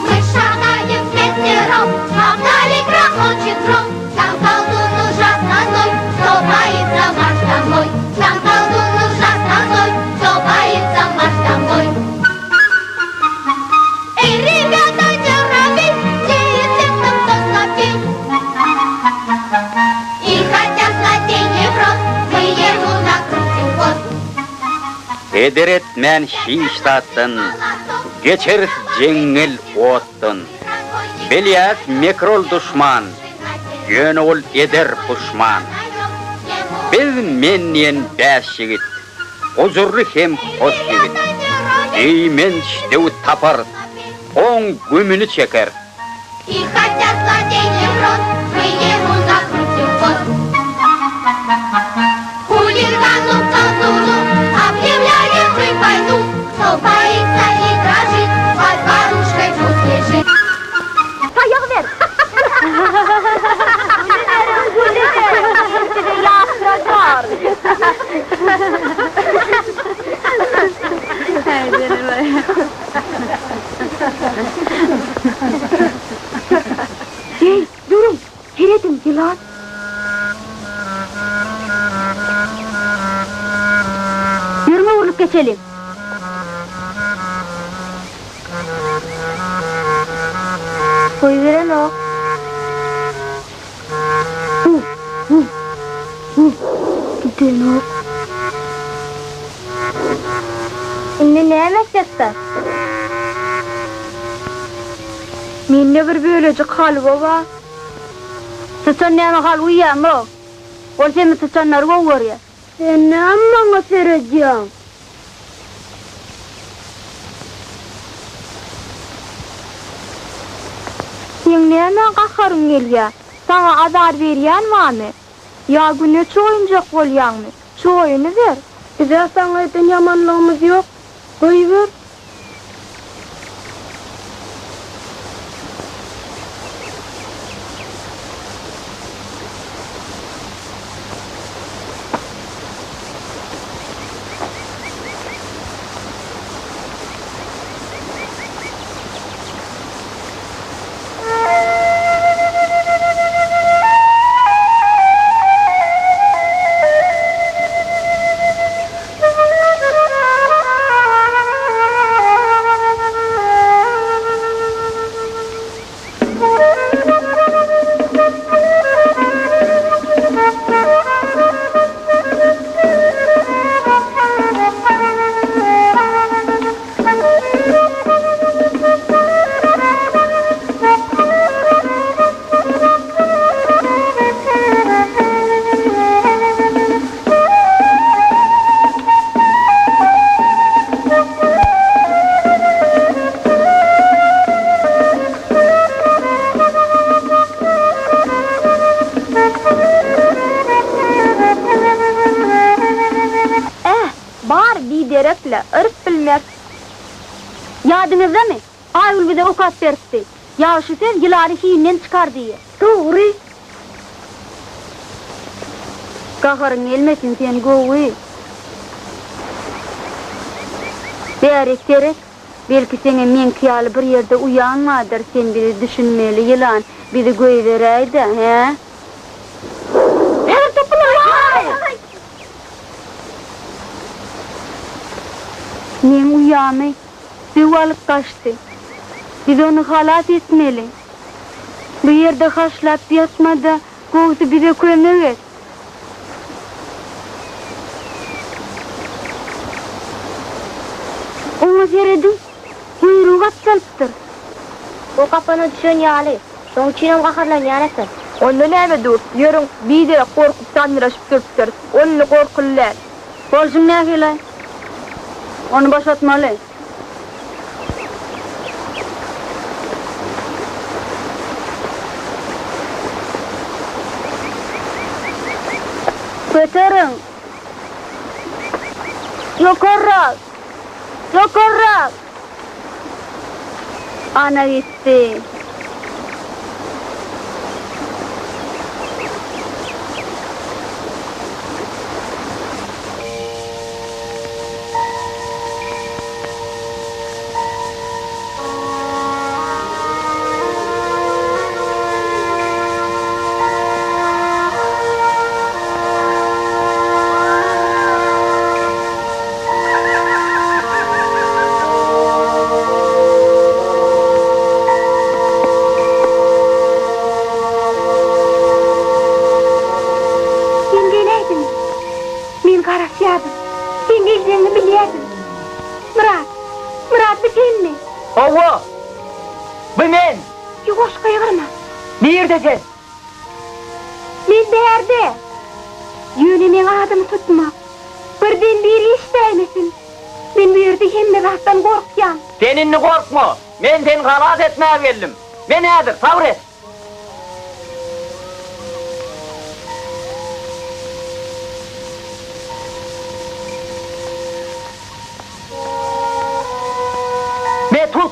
Мы шагаем впятером, а вдали грохочет гром. Там колдун ужасно злой, кто боится, марш домой. Там колдун ужасно злой, кто боится, марш домой. Эй, ребята, не робей, теет всех там, кто слабей. И хотя злодей не прост, мы ему накрутим хвост. Heder etmän hiç zatdan, Geçeris jeňňel otdan. Bilýäs mekir ol duşman, Ýöne ol eder puşman. Biz men diýen bäş ýigit, Gujurly hem hoş ýigit. Eýmenç döwi taparys, Oň gümüni çekeris. И хотя злодей не прост, мы ему накрутим хвост. Хулигану, колдуну объявляем мы войну. Кто боится и дрожит, под подушкой пусть лежит. Taýagy ber! Ýylan. Ýörüň öwrülip geçeliň. Goýberenok. Gidenok. Indi näme etjekdä? Mende bir bölejik halwa bar. Syçan näme hal uýýamy? Ol semiz syçanlary gowy görýär. Sen näme maňa seredýäň? Seň nämä gaharyň gelýä? Saňa azar berýän barmy? Ýa güne çoýunjak bolýaňmy? Çoýunyber. Biz-ä saňa eden ýamanlygymyz ýok. Goýber. Eh, bar biderek-le, yryp bilmers. Ýadyňyzdamy, Aýgül bize okap beripdi. Ýagşy söz ýylany hinden çykar diýe. Dogry. Gaharyň gelmesin sen gowy. Bärik seret, belki seňem meňki ýaly bir ýerde uýaň bardyr, sen bizi düşünmeli ýylan, bizi goýberäýdä, hä? Häzir tapylar, waý! Meň uýamy döw alyp gaçdy. Biz ony halas etmeli. Bu ýerde haşlap ýatma-da, gowusy bize kömek et. Oňa serediň, guýrugy gapjalypdyr. O gapana düşen ýaly, şoň üçinem gaharlanýan eken. Onda näme dur, ýörüň, biderek gorkup sandyraşyp durupdyrys. Ol indi gorkuly däl. Bolşuň nähili? Ony boşatmaly. Göteriň! Ýokarrak! Ýokarrak! Ana gitdi. Sen geläýdiň. Men garaşýardym. Sen geljegiňi bilýärdim. Myrat! Myrat, bu senmi? Hawa, bu men! Ýuwaş gygyrma. Nirde sen? Men bärde. Ýöne meň adymy tutma. Birden biri eşidäýmesin. Men bu ýerde hemme zatdan gorkýan. Sen indi gorkma. Men seni halas etmäge geldim. Men häzir, sabyr et. Me tut!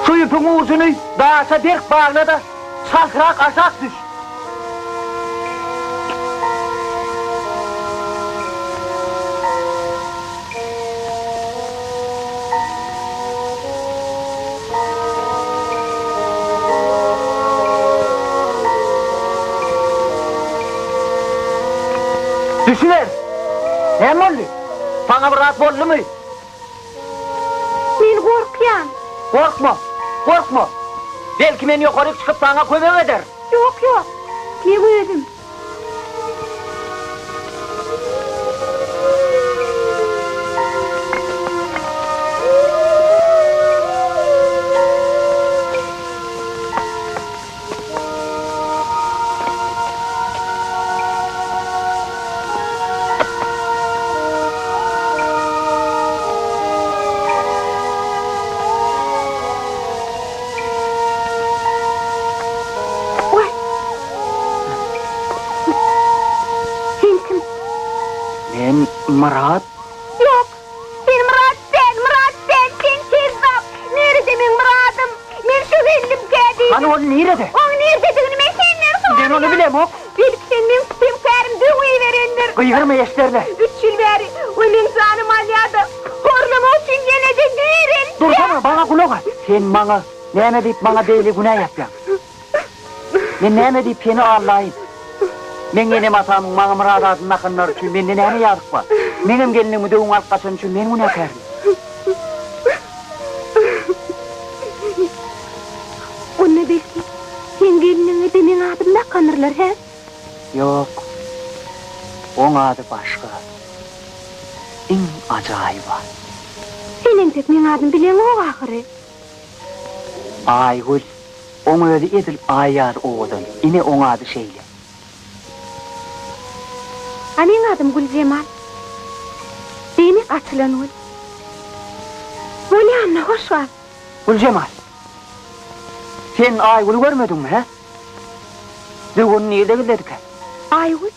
Şu ýüpüň ujuny daşa berk bagla-da, çaltrak aşak düş. Düşüber! Näme boldy? Saňa bir zat boldumy? Men gorkýan. Gorkma! Gorkma! Belki men ýokaryk çykyp saňa kömek ederin. Ýok, ýok. Men özüm. Oý! Sen kim? Men Myrat. Ýok, sen Myrat däl, Myrat däl, sen kezzap! Nirede meň Myradym? Men şu geldim-kä diýdim. Hany ol nirede? Oň nirededigini men senden soraýan. Men ony bilemok. Belki sen meň sütemkärim döw iberendir. Gygyrma eşderle. Üç ýyl bäri o meň janymy alýar-da, horlamak üçin ýene-de direltýär. Dursana, maňa gulak as. Sen maňa näme diýip maňa beýle günä ýapýaň? Men näme diýip seni aldaýyn? Meň enem-atamyň maňa Myrat adyny dakanlary üçin mende näme ýazyk bar? Meňem gelnigimi döwüň alyp gaçany üçin men günäkärmi? Onda belki, seň gelniňe-de meň adymy dakandyrlar, hä? Ýok. Oň ady başga. Iň ajaýyp at. Sen entek meň adymy bileňok ahyry. Aýgül. Oň özi edil Aý ýaly owadan. Ine, oň ady şeýle. A meň adym Güljemal. Diýmek açylan gül. Bolýa onda, hoş gal. Güljemal! Sen Aýgüli görmediňmi, hä? Döw ony nirde gizledikä? Aýgül?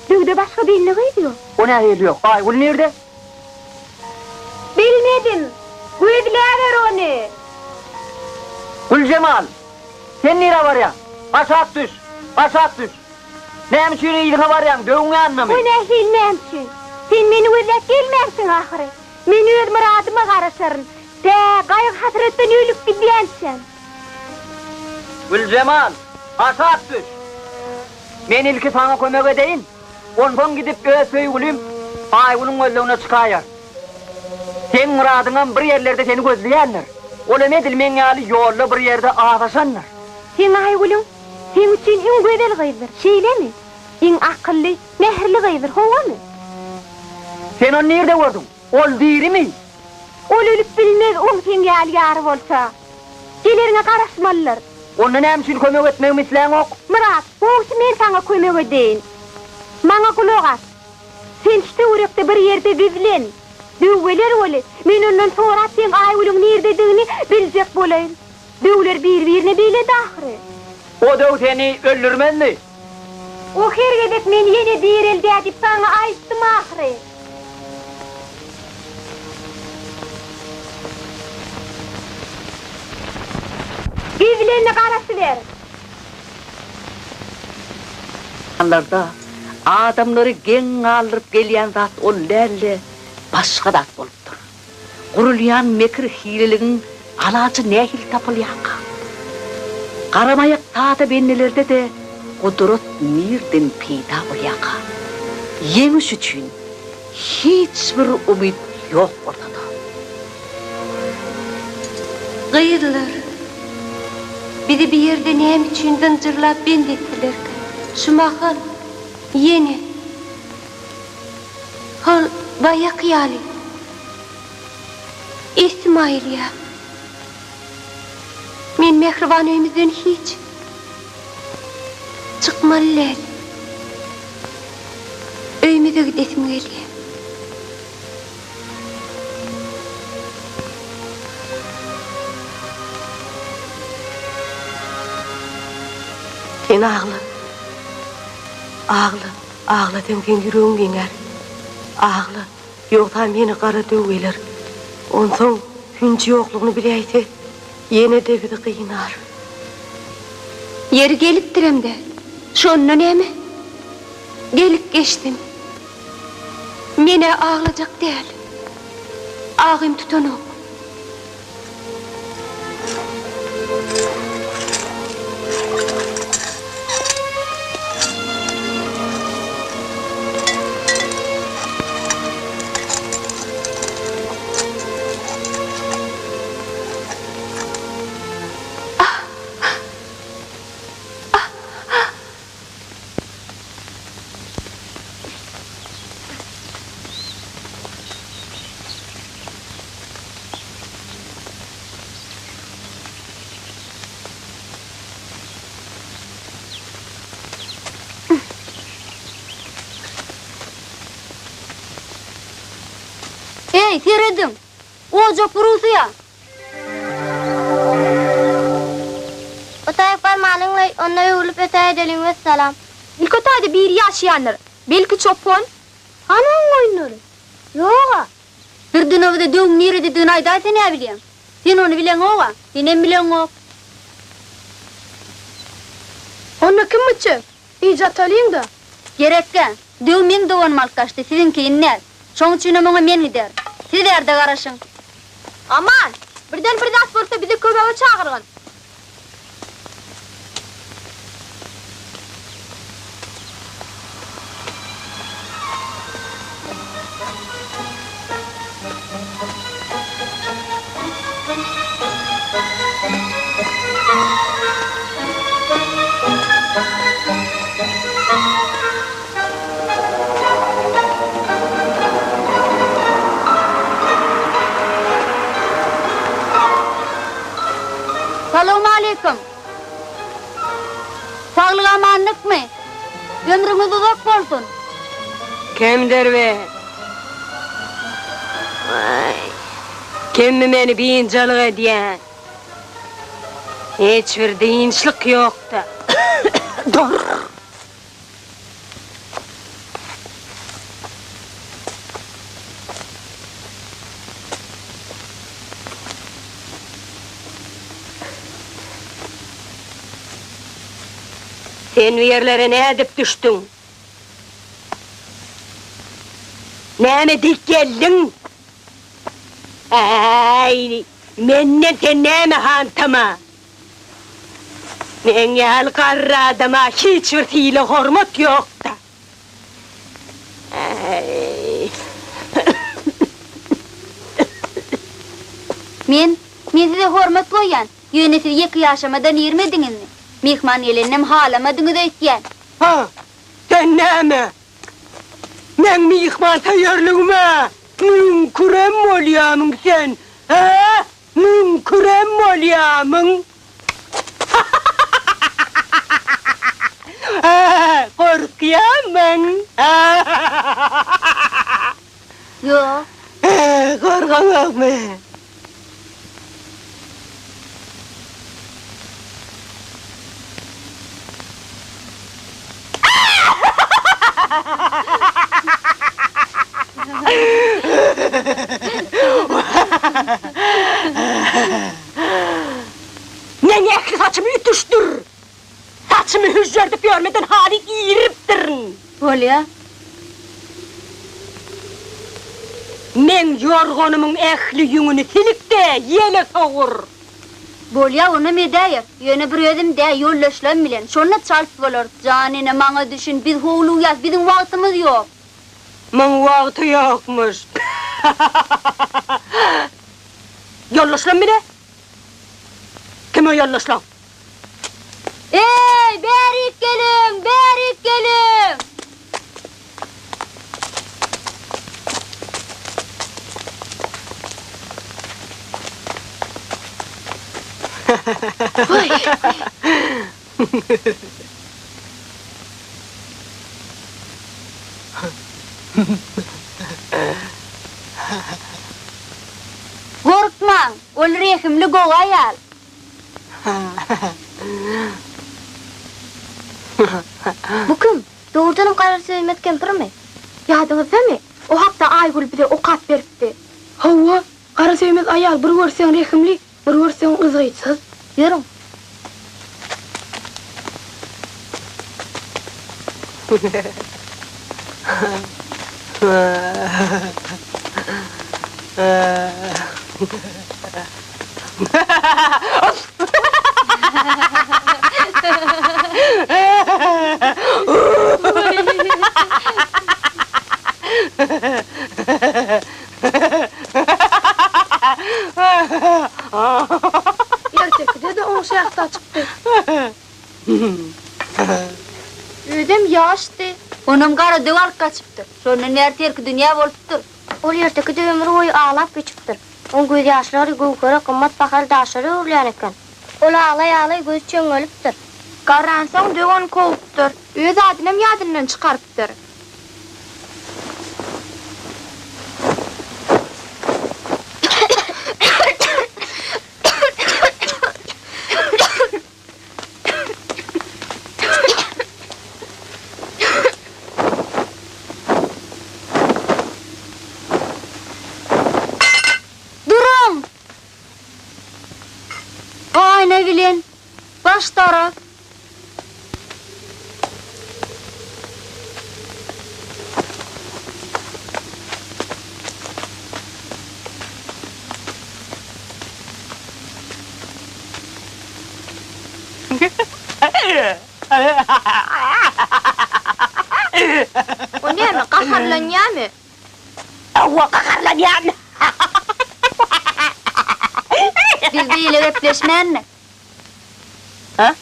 Döwde başga belli gyz ýok. O nähili ýok? Aýgül nirde? Bilmedim. Gözläber ony. Güljemal! Sen nirä barýaň? Aşak düş! Aşak düş! Näme üçin yzyňa barýaň, döwüň ýanynamy? O nähili näme üçin? Sen meni gözläp gelmänsiň ahyry. Men öz myradyma garaşaryn. Tä gaýgy-hasratdan ölüp gidýänçäm. Güljemal, aşak düş! Men ilki saňa kömek edeýin, onsoň gidip öz söýgülim Aýgülüň gözlegine çykaýaryn. Seň myradyňam bir ýerlerde seni gözleýändir. Ol hem edil meň ýaly ýolda bir ýerde azaşandyr. Seň Aýgülüň seň üçin iň gözel gyzdyr, şeýlemi? Iň akylly, mähirli gyzdyr, howamy? Sen ony nirde gördüň? Ol dirimi? Ol ölüp bilmez, oň seň ýaly ýary bolsa. Geleriňe garaşmalydyr. Onda näme üçin kömek etmegimi isläňok? Myrat, gowusy men saňa kömek edeýin. Maňa gulak as. Sen şu töwerekde bir ýerde gizlen. Döw geler weli, men ondan sorap seň Aýgülüň nirdedigini biljek bolaýyn. Döwler bir-birine belet ahyry. O döw seni öldürmezmi? O her gezek meni ýene direldýär diýip saňa aýtdym ahyry. Gizlende garaşyber. Larda adamlary geň galdyryp gelýän zat ol däl-de, başga zat bolupdyr. Gurulýan mekir-hileligiň alajy nähili tapylýarka? Garamaýak sada bendelerde-de gudrat nirden peýda bolýarka? Ýeňiş üçin hiç bir umyt ýok bolsa-da. Gyzlar, bizi bi ýerde näme üçin zynjyrlap bent etdilerkä? Şu mahal ýene hol baýaky ýaly essim aýylýar. Men mähriban öýümizden hiç çykmaly däl. Öýümize gidesim gelýär. Sen agla. Agla, agla seň seň ýüregiň giňär. Agla, ýogsam ýene gara döw geler. Onsoň hünji ýoklugyny biläýse, ýene-de bizi gynar. Ýeri gelipdirem-dä. Şonda näme? Gelip geçsin. Men-ä aglajak däl. Agym tutanok. Heý, serediň! Ojak Russiýa! O taýyk barmalyň-laý, onda öwrülip ötäýdeliň, wessalam. Ilki o taýda biri ýaşaýandyr. Belki çopan? Hany oň goýunlary? Ýog-a. Birden o bize döwüň nirededigini aýdaýsa näbilýäň? Sen ony bileňog-a, senem bileňok. Onda kim gitjek? Bije atalyň-da. Gerekgä. Döw meň doganymy alyp gaçdy, siziňkini däl. Şoň üçinem oňa men giderin. Siz bärde garaşyň. Aman! Birden bir zat bolsa bizi kömege çagyrgyn. Salowmaleýkim! Saglyk-amanlykmy? Ömrüňiz uzak bolsun! Kimdir be? Waý, kimmi meni biynjalyk edýän? Hiç bir dynçlyk ýok-da. Dur! Sen bu ýerlere nädip düşdüň? Näme diýip geldiň? Äý, menden sen näme hantama? Meň ýaly garry adama hiç bir sylag-hormat ýok-da. Äý. Men, men size hormat goýýan, ýöne siz ýeke ýaşamadan irmediňizmi? Myhman geleninem halamadyňyz öýtýän. Ha, sen näme? Meň myhmansöýerligime müňkürem bolýamyň sen, hä? Müňkürem bolýamyň? Gorkýamyň? Ýok. Gorkaňokmy? Meň ähli saçymy ütüşdir. Saçymy hüžžerdip ýörmeden haly iripdirin. Bolýa. Meň ýorganymyň ähli ýüňüni silik-de, ýele sowur. Bolýa, onam edäýeris. Ýöne bir özüm dä, ýoldaşlarym bilen. Şonda çalt bolar. Jan ene, maňa düşün, biz howlugýas, biziň wagtymyz ýok. Muň wagty ýokmuş. Ýoldaşlam bile? Kim o ýoldaşlaň? Eý, bärik geliň, bärik geliň! Gorkmaň, ol rehimli gowy aýal. Bu kim? Dogrudanam Garasöýmez kempirmi? Ýadyňyzdamy? O hakda Aýgül bize okap beripdi. Hawa, Garasöýmez aýal bir görseň rehimli, bir görseň yzgytsyz. Ýörüň. Ertekide-de oň şähdi açykdy. Özem ýaşdy. Onam gara döw alyp gaçypdyr. Şondan bäri terkidünýä bolupdyr. Ol ertekide ömri boýy aglap geçipdir. Oň gözýaşlary göwhere gymmat bahaly daşlara öwrülýän eken. Ol aglaý-aglaý gözi çöňňelipdir. Garransoň döw ony kowupdyr. Öz adynam ýadyndan çykarypdyr. O näme, gaharlanýamy? Hawa, gaharlanýan. Biz beýle gepleşmändik. Hä?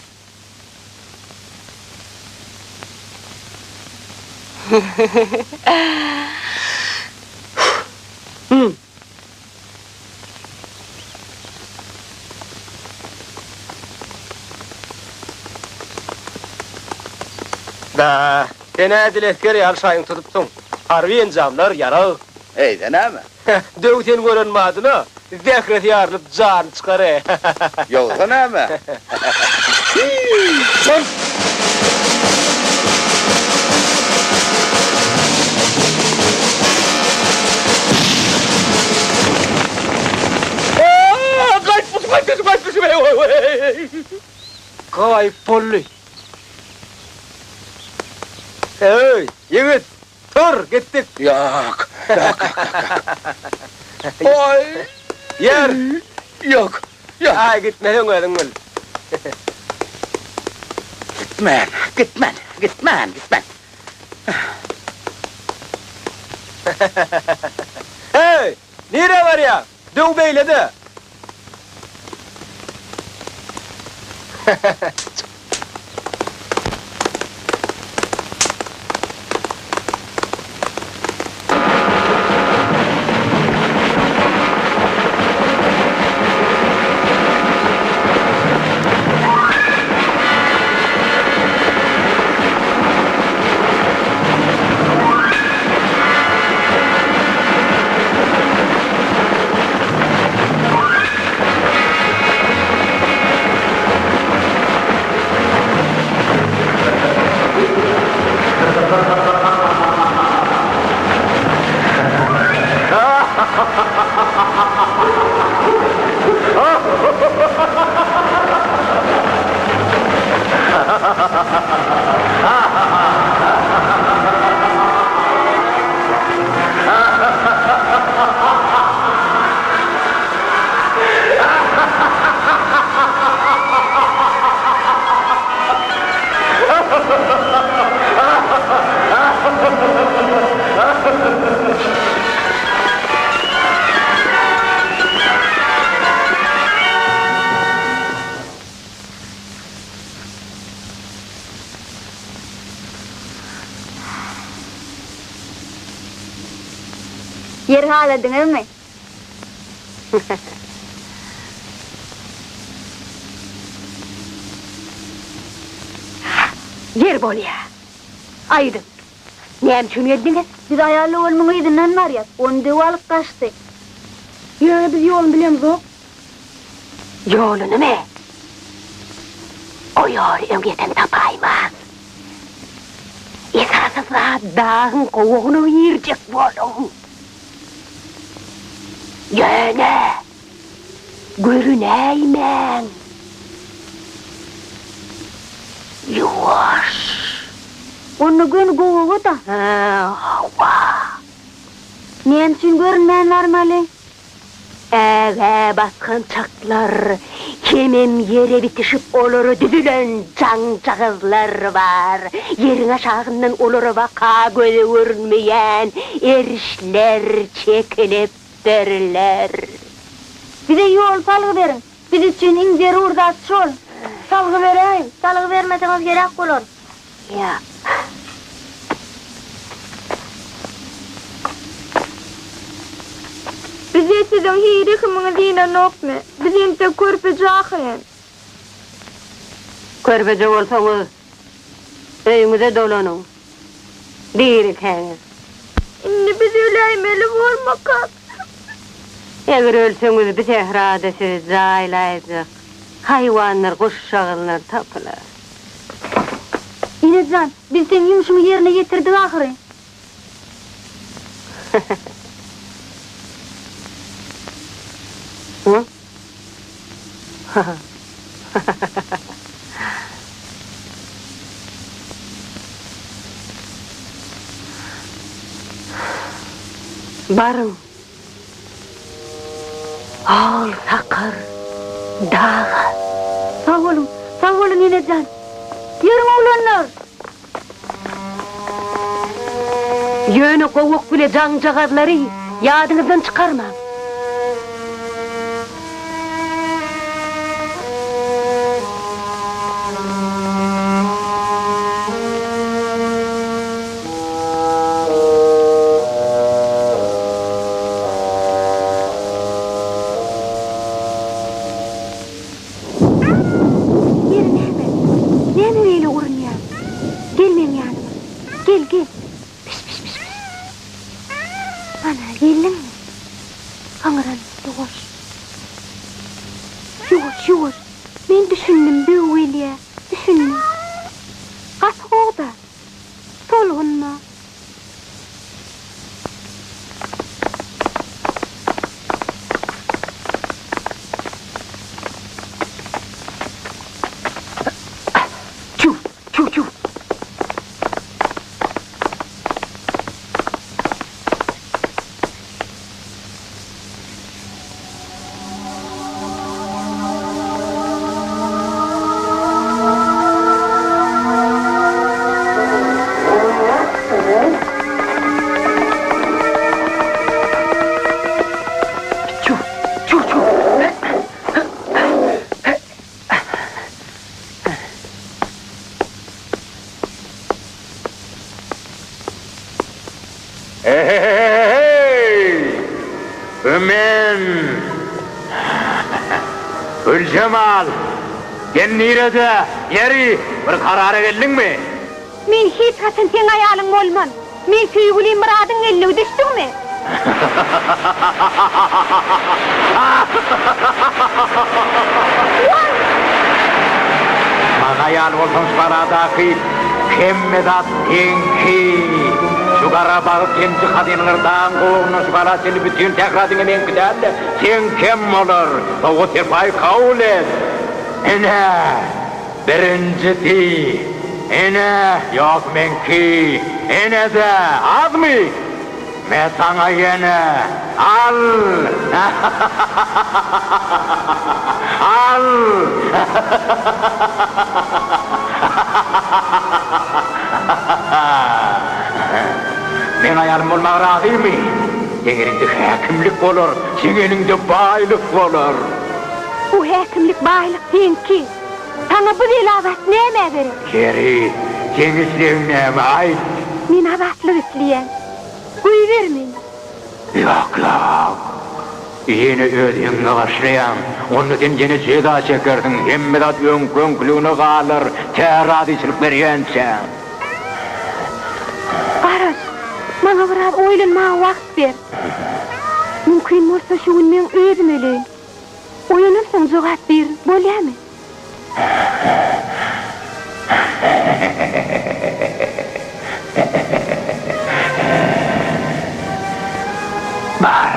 Da, sen ädil esger ýaly şaýyňy tutupsyň. Harby enjamlar, ýarag. Eýse näme? Döw seni gören badyna, zähresi ýarylyp, jany çykar-e. Ýogsa näme? Şol! Gaýyp boldy. Eý, ýigit, tur, gitdik. Ýok, ýok, ýok, ýok. Oý! Ýör! Ýok, ýok. Aý, gitmeseň özüň bil. Gitmen, gitmen, gitmen, gitmen. Heý, nirä barýaň? Döw beýle-de. Ýer haladyňyzmy? Ýer bolýa. Aýdyň, näme üçin geldiňiz? Biz aýal oglunyň yzyndan barýas. Ony döw alyp gaçdy. Ýöne biz ýoluny bilemzok. Ýolunymy? O ýoly öňýeten tapaýmaz. Esasy zat dagyň gowagyna girjek boluň. Ýöne görünäýmäň. Ýuwaş. Onda göni gowaga-da. Hawa. Näme üçin görünmän barmaly? Ägä basgançaklar, hemem ýere bitişip olara düzülen jaňjagazlar bar. Ýeriň aşagyndan olara baka göze görünmeýän erişler çekilipdirler. Bize ýol salgy beriň. Biz üçin iň zerur zat şol. Salgy beräýiň. Salgy bermeseňiz heläk bolarys. Ýa. Bize siziň hili-himiňiz inenokmy? Biz entek körpeje ahyryn. Körpeje bolsaňyz, öýüňize dolanyň. Dirikäňiz. Indi biz öläýmeli bolmakak. Eger ölseňiz, bi sährada sizi jaýlaýjak haýwanlar, guşjagazlar tapylar. Ene jan, biz seň ýumşuňy ýerine ýetirdik ahyry. Baryň, Ol sakar daga. Sag boluň, sag boluň ene jan. durandyr. Ýöne gowak bile jaňjagazlary ýadyňyzdan çykarmaň. Ýeri näme? Näme beýle urunýaň? Gel meň ýanyma. Gel, gel. Piş-piş-piş-piş. Ana, geldiňmi? Hyňran, ýuwaş. Ýuwaş, ýuwaş. Men düşündim, döw gelýä. Düşündim. Gaty gowy-da. Tolgunma. Çüw, çüw, çüw. Çüw, çüw, çüw. He-he-he-he-heý! Bu men! Güljemal! Sen nirede? Ýeri, bir karara geldiňmi? Men hiç haçan seň aýalyň bolman. Men söýgülim Myradyň gelnigi düşdüňmi? Maňa aýal bolsaň şu galadaky hemme zat seňki. Şu gara bagt hemji hazynalar dagyň gowagyndan şu gala çenli bütin sähra diňe meňki däl-de, seňkem bolar. Sowgat-serpaýy kabul et. Ine, birinjisi. Ine, ýok meňki. Ine-de, azmy? Me saňa ýene, al! Al! Meň aýalym bolmaga razymy? Seň eliňde häkimlik bolar, seň eliňde baýlyk bolar. Bu häkimlik, baýlyk seňki. Saňa bu bela-bat nämä gerek? Ýeri, seň islegiň näme, aýt? Men azatlyk isleýän. Goýber meni. Ýok, ýok. Ýene öz heňiňe başlaýaň. Onda sen ýene jeza çekersiň, hemme zat öňki-öňküligine galar, tä razyçylyk berýänçäň. Garaş, maňa biraz oýlanmaga wagt ber. Mümkin bolsa şu gün meň özüm öleýin. Oýanamsoň jogap birin, bolýamy? Bar.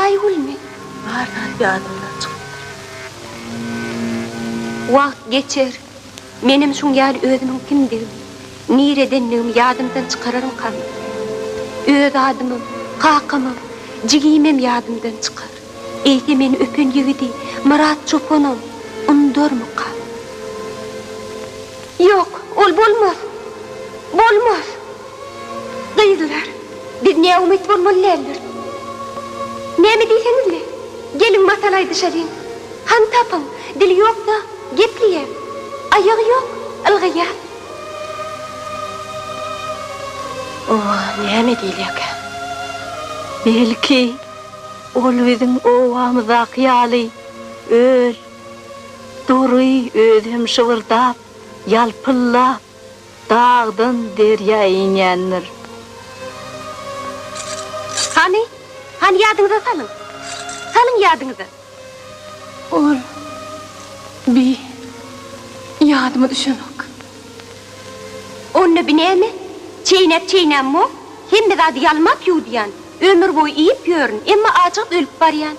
Aýgülmi? Bar zat ýadymdan çykypdyr. Wagt geçer. Menem şuň ýaly özümiň kimdigimi, niredendigimi ýadymdan çykararmykam? Öz adymam, kakamam, jigimem ýadymdan çykar. Eýse meni öpen ýigidi Myrat çopanam undarmykam? Ýok, ol bolmaz! Bolmaz! Gyzlar, biz näumyt bolmaly däldir. Näme diýseňiz-le, geliň masal aýdyşalyň. Hany tapyň, dili ýok-da, gepleýär, aýagy ýok, ylgaýar. Oňa näme diýilýärkä? Belki, ol biziň obamyzdaky ýaly öl, dury, özem şybyrdap, ýalpyldap, Dagdan derýa inýändir. Hany, hany ýadyňyza salyň. Salyň ýadyňyza. Ol, bi, ýadyma düşenok. Onda bi näme? Çeýnäp çeýnämmok, hemme zady ýalmap ýuwdýan, ömür boýy iýip ýörün, emma ajygyp ölüp barýan.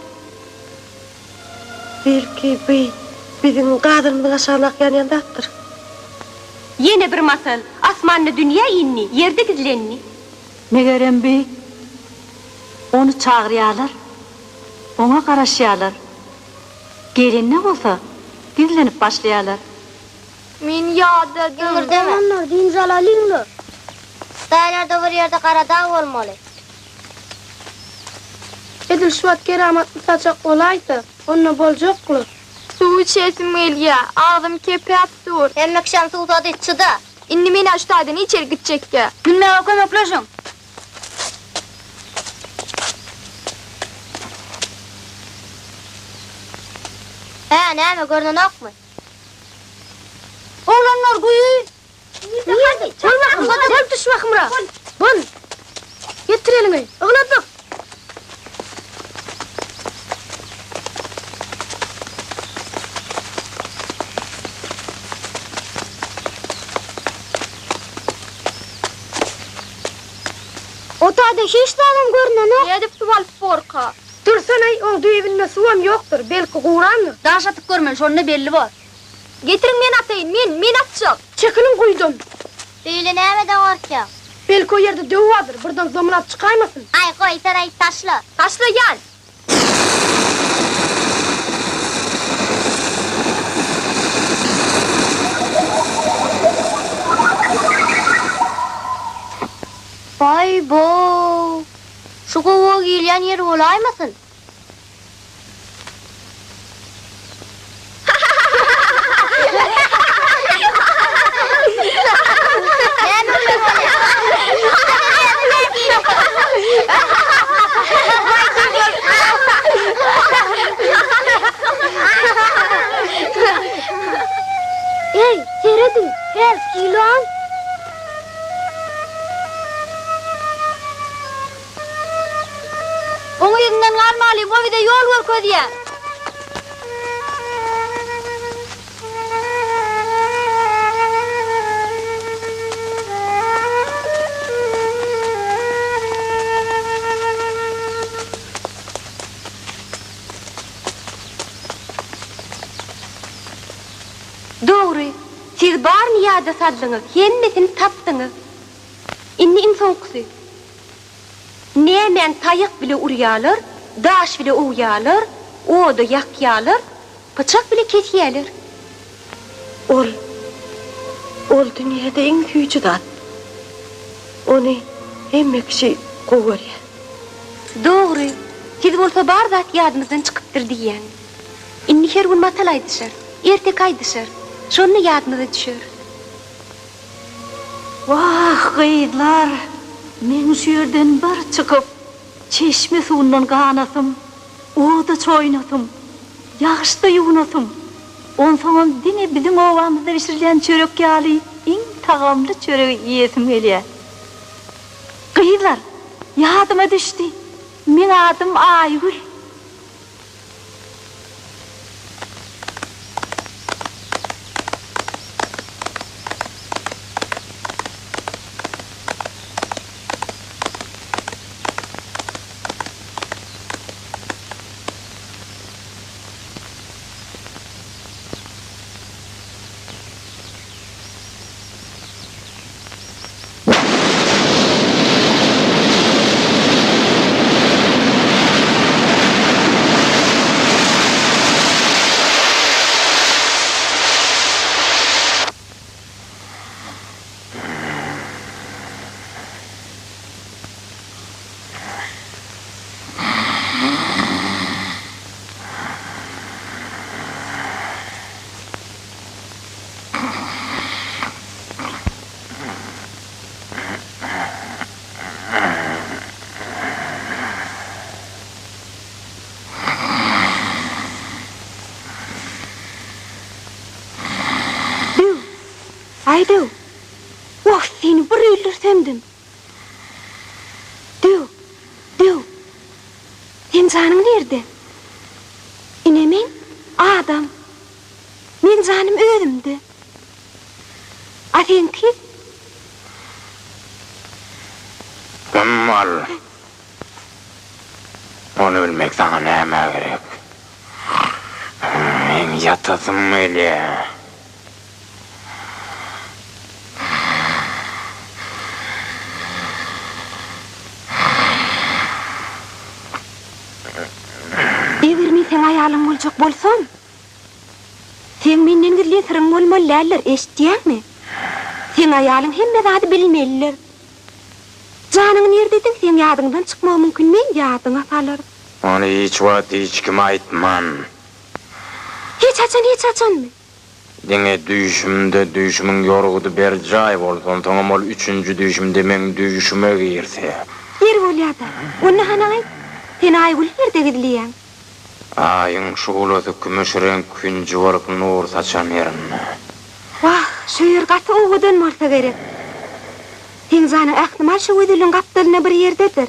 Belki, bi biziň gazanymyzyň aşagyna akýan ýan zatdyr. Ýene bir masal, Asmanda dünýä indi, ýerde gizlendi. Megerem bi ony çagyrýarlar, oňa garaşýarlar. Gelende bolsa gizlenip başlaýarlar. Men ýadadym. Iňirdeme. Oglanlar, dynç alalyň-la. Daýlarda bir ýerde gara dag bolmaly. Edil şu wagt keramatly saçak bolaýsa, onda boljakly. Suw içesim gelýä, agzym kepäp dur. Hemme kişem suwsady, çyda. Indi men-ä şu taýdan içeri gitjekgä. Münmäge kömekleşiň. Hä, näme, görnenokmy? Oglanlar, guýy! Nirde? Bol bakym, bol düş bakymrak. Bol. Getir eliňi. Ygladyk. O taýda hiç zadam görnenok. Nädip suw alyp borka? Dursana-aý, oň düýbünde suwam ýokdur, belki gurandyr. Daş atyp görmeli, şonda belli bor. Getiriň men ataýyn, men, men atjak. Çekiliň guýudan. Beýle nämeden gorkýaň? Belki o ýerde döw bardyr, birden zomlap çykaýmasyn. Aý, goý, sen-aý, taşla. Taşlaýan. Baý-bow! Şu gowaga girýän ýer bolaýmasyn? Eý, serediň, hälki ýylan! Oň yzyndan galmalyň, o bize ýol görkezýär. Dogry, siz baryny ýada saldyňyz, hemmesini tapdyňyz. Indi iň soňkusy. Nämäni taýak bile urýalar, daş bile owýalar, oda ýakýalar, pyçak bile kesýäler. Ol, ol dünýäde iň süýji zat. Ony hemme kişi gowy görýär. Dogry, siz bolsa bar zat ýadymyzdan çykypdyr diýýäňiz. Indi her gün matal aýdyşar, erteki aýdyşar, şonda ýadymyza düşer. Wah, gyzlar, meň şu ýerden bir çykyp, çeşme suwundan ganasym, oda çoýunasym, ýagyşda ýuwunasym, onsoňam diňe biziň obamyzda bişirilýän çörek ýaly iň tagamly çöregi iýesim gelýär. Gyzlar, ýadyma düşdi, meň adym Aýgül. Aý döw! Wah, seni bir öldürsemdim! Döw! Döw! Seň janyň nirde? Ine men, adam. Meň janym özümde. A seňki? Güm bol! Ony bilmek saňa nämä gerek? Meň ýatasym gelýär. Eger men seň aýalyň boljak bolsam, seň menden gizlin syryň bolmaly däldir, eşitýäňmi? Seň aýalyň hemme zady bilmelidir. Janyň nirdediň seň ýadyňdan çykmagy mümkin men ýadyňa salaryn. Ony hiç wagt hiç kime aýtman. Hiç haçan hiç haçanmy? Diňe düýşümde düýşümiň ýorgudy berjaý bolsa onsoňam ol üçünji düýşümde meň düýşüme girse. Ýeri bolýada. Onda hany aýt, sen Aýgüli nirde gizleýäň? Aýyň şuglasy kümüş reňk hünji bolup nur saçan ýerinde. Wah, şu ýer gaty owadan bolsa gerek. Seň janyň ähtimal şu gözelligiň gapdalynda bir ýerdedir.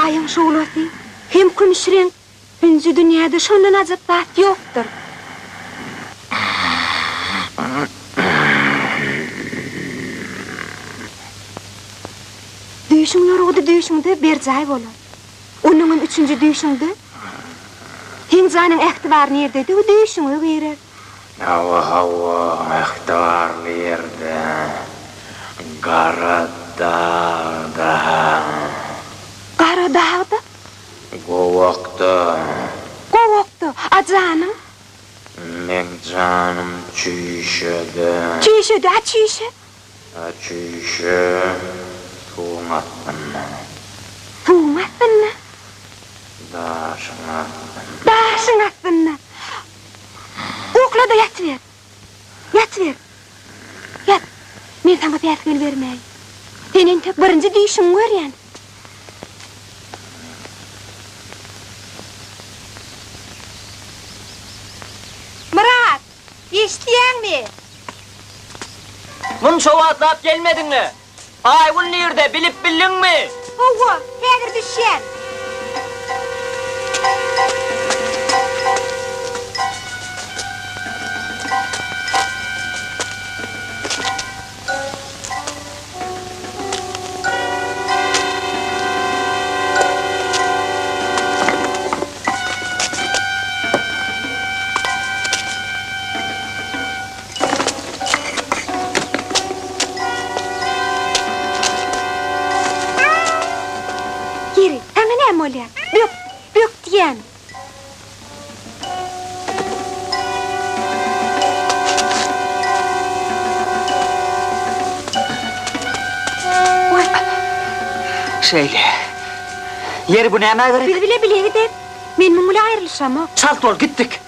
Aýyň şuglasy hem kümüş reňk hünji dünýäde şondan ajap zat ýokdur. Düýşüň ýorgudy düýşüňde berjaý bolar. Onuňam üçünji düýşüňde seň janyň ähtibar nirdedigi düýşüňe girer. Hawa, hawa, ähtibarly ýerde, gara dagda. Gara dagda? Gowakda. Gowakda, a janyň? Meň janym çüýşede. Çüýşede, a çüýşe? A çüýşe suwuň astynda. Suwuň astynda? Daşyň astynda. Daşyň astynda. Ukla-da ýatyber. Ýatyber. Ýat. Men saňa päsgel bermäýin. Sen entek birinji düýşüňi görýän. Myrat! Eşidýäňmi? Munça wagtlap gelmediň-le. Aýgül nirde, bilip bildiňmi? Hawa, häzir düşýän. Ýeri, saňa näme bolýar? Bök, bök diýýän. Şeýle. Ýeri, bu nämä gerek? Biz bile bile gideris. Men muň bile aýrylyşamok. Çalt bol, gitdik.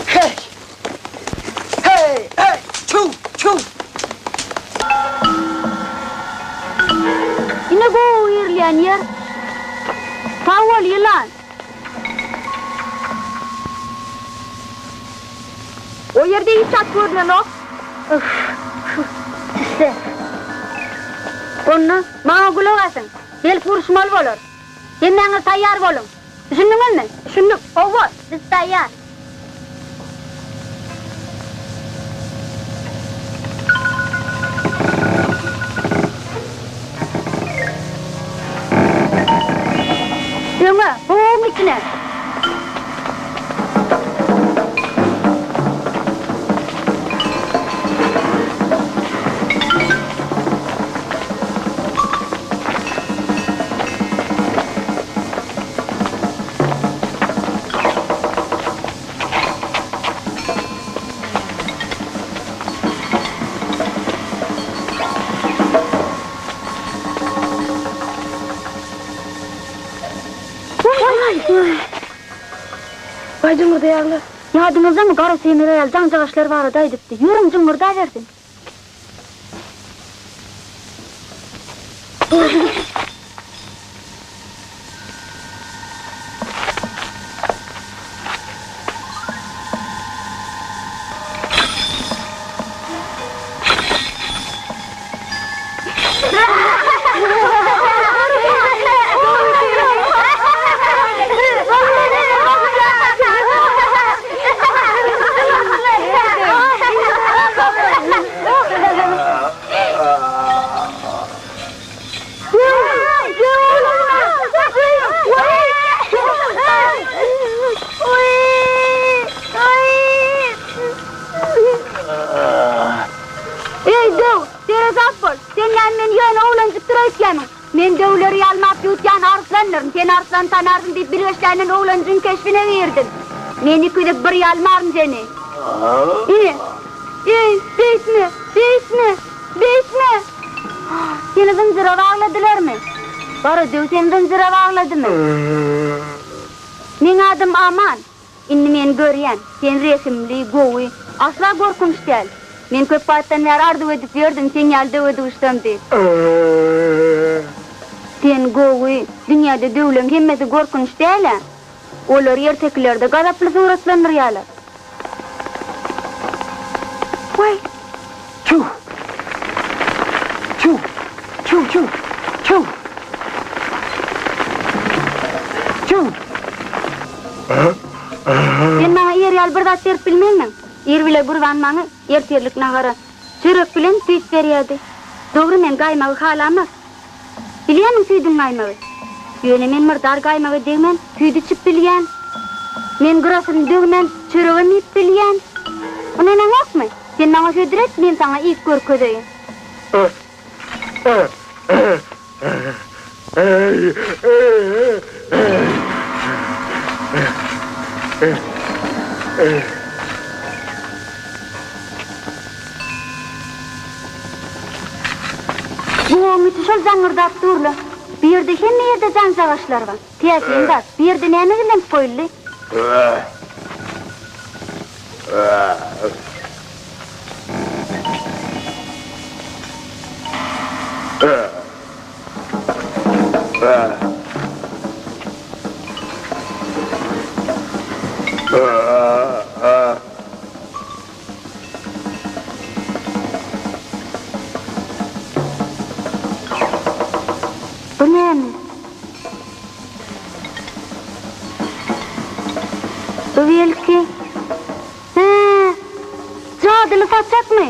Hey! Hey! Hey! Çüw! Çüw! Ine gowy girilýän ýer. Sag bol, ýylan. O ýerde hiç zat görnenok. Yff, şu tüsse. Onda maňa gulak asyň. Belki uruşmaly bolar. Hemmäňiz taýýar boluň. Düşündiňizmi? Düşündik. Hawa, biz taýýar. Öňe, gowagyň içine! Baý jyňňyrdaýarlar. Ýadyňyzdamy, Gara Teýmir aýal jaňjagaşlar barada aýdypdy. Ýörüň, jyňňyrdabersin. Eý, döw, seresap bol! Sen näme meni ýöne oglanjykdyr öýtýämiň? Men döwleri ýalmap ýuwutýan arslandyryn, sen arslany tanarsyň diýip bilgeşländen oglanjygyň keşbine girdim. Men iküzük bir ýalmaryn seni. Ine! Eý, beýtme, beýtme, beýtme! Seni zynjyra bagladylarmy? Gara döw seni zynjyra bagladymy? Meň adym Aman. Indi men görýän, sen rehimli, gowy, asla gorkunç däl. Men köp wagtdan bäri arzuw edip ýördüm, seň ýaly döwe duşsam diýip. Sen gowy, dünýäde döwleň hemmesi gorkunç däl-ä. Olary ertekilerde gazaply suratlandyrýarlar. Waý! Çüw! Çüw! Çüw, çüw! Çüw! Çüw! Sen maňa ir ýaly bir zat berip bilmezmiň? Ir bile Gurban maňa ertirlik nahara çörek bilen süýt berýärdi. Dogry men gaýmagy halamok. Bilýärmiň süýdüň gaýmagy? Ýöne men myrdar gaýmaga degmän süýt içip bilýän. Men gyrasyny döwmän çöregem iýip bilýän. Ynanaňokmy? Sen maňa hödür et, men saňa iýip görkezeýin. Gowagyň içi şol jaňňyrdap dur-la. Bu ýerde hemme ýerde jaňjagaşlar bar. Täsin zat, bu ýerde näme gizlenip goýuldy? Bu näme? Bu belki... Hä, jadyly saçakmy?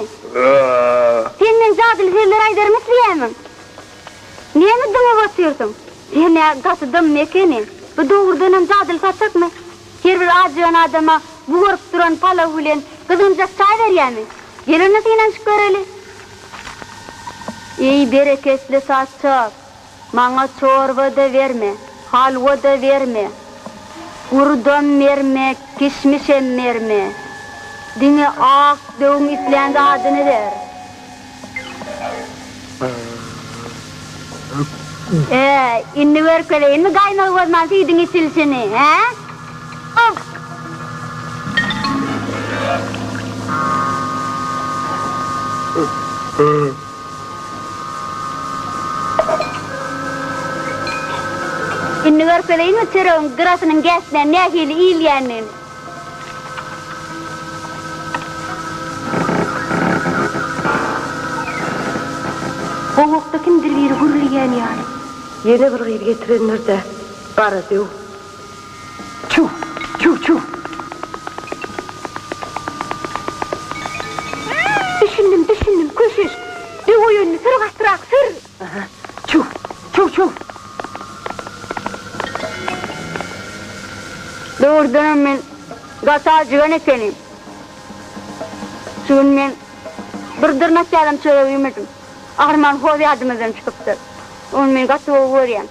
Sen meň jadyly sözler aýdarymy isleýärmiň? Näme dyňyp otyrsyň? Sen-ä gaty dymma ekeniň. Bu dogrudanam jadyly saçakmy? Her bir ajygan adama bugaryp duran palaw bilen gyzgynjak çaý berýärmi? Gel onda synanyşyp göreli. Eý, bereketli saçak! Maňa çorba-da berme, halwa-da berme, gurdam berme, kişmişem berme. Diňe ak döwüň islän zadyny ber. Ä, indi görkezeýinmi gaýmagy bozman süýdüň içilişini, hä? Indi görkezeýinmi çöregiň gyrasynyň gäsmän nähili iýilýändigini? Gowakda kimdir biri gürleýän ýaly. Ýene bir gyz getirendir-dä, gara döw. Çüw! Çüw, çüw! Düşündim, düşündim, köşeş. Döw oýandy, sür gatyrak, sür! Aha, çüw! Çüw, çüw! Dogrudanam men gaty ajygan ekenim. Şu gün men bir dyrnak ýalam çörek iýmedim. Ahyrman hoz ýadymyzdan çykypdyr. Ony men gaty gowy görýän.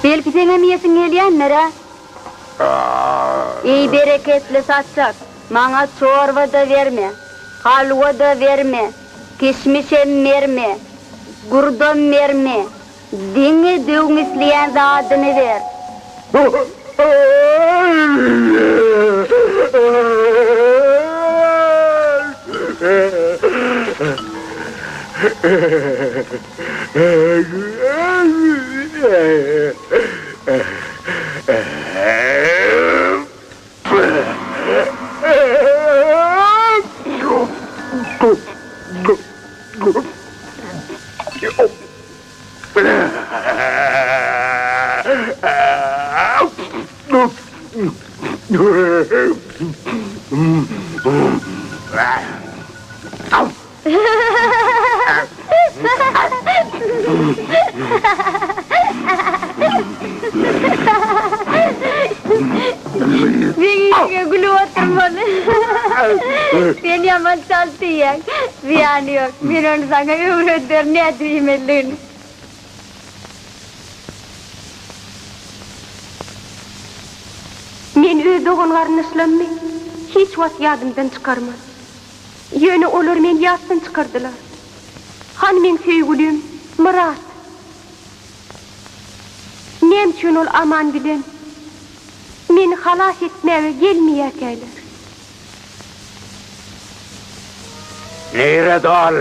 Belki seňem iýesiň gelýändir-ä? Eý, bereketli saçak, maňa çorba-da berme, halwa-da berme, kişmişem berme, gurdam berme, diňe döwüň isleýän zadyny ber. Seň işiňe gülüp oturmaly. Sen ýaman çalt iýýäň. Zyýany ýok. Men ony saňa öwrederin nädip iýmelidigini. Men öz dogan-garyndaşlarymy hiç wagt ýadymdan çykarman. Ýöne olar meni ýatdan çykardylar. Hany meň söýgülim, Myrat? Näme üçin ol Aman bilen meni halas etmäge gelmeýärkäler? Nirede ol?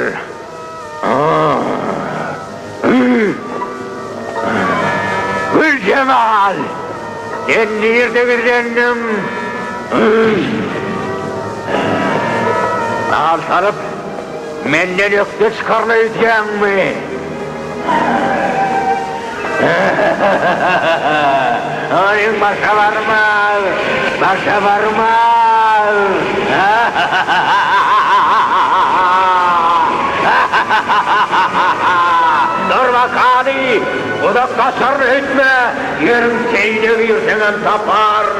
Güljemal! Sen nirde gizlendiň? Al salyp, menden ökde çykaryn öýdýäňmi? Onuň başa barmaz, başa barmaz. Dur bakaly, uzak gaçaryn öýtme, ýeriň teýine girseňem taparyn.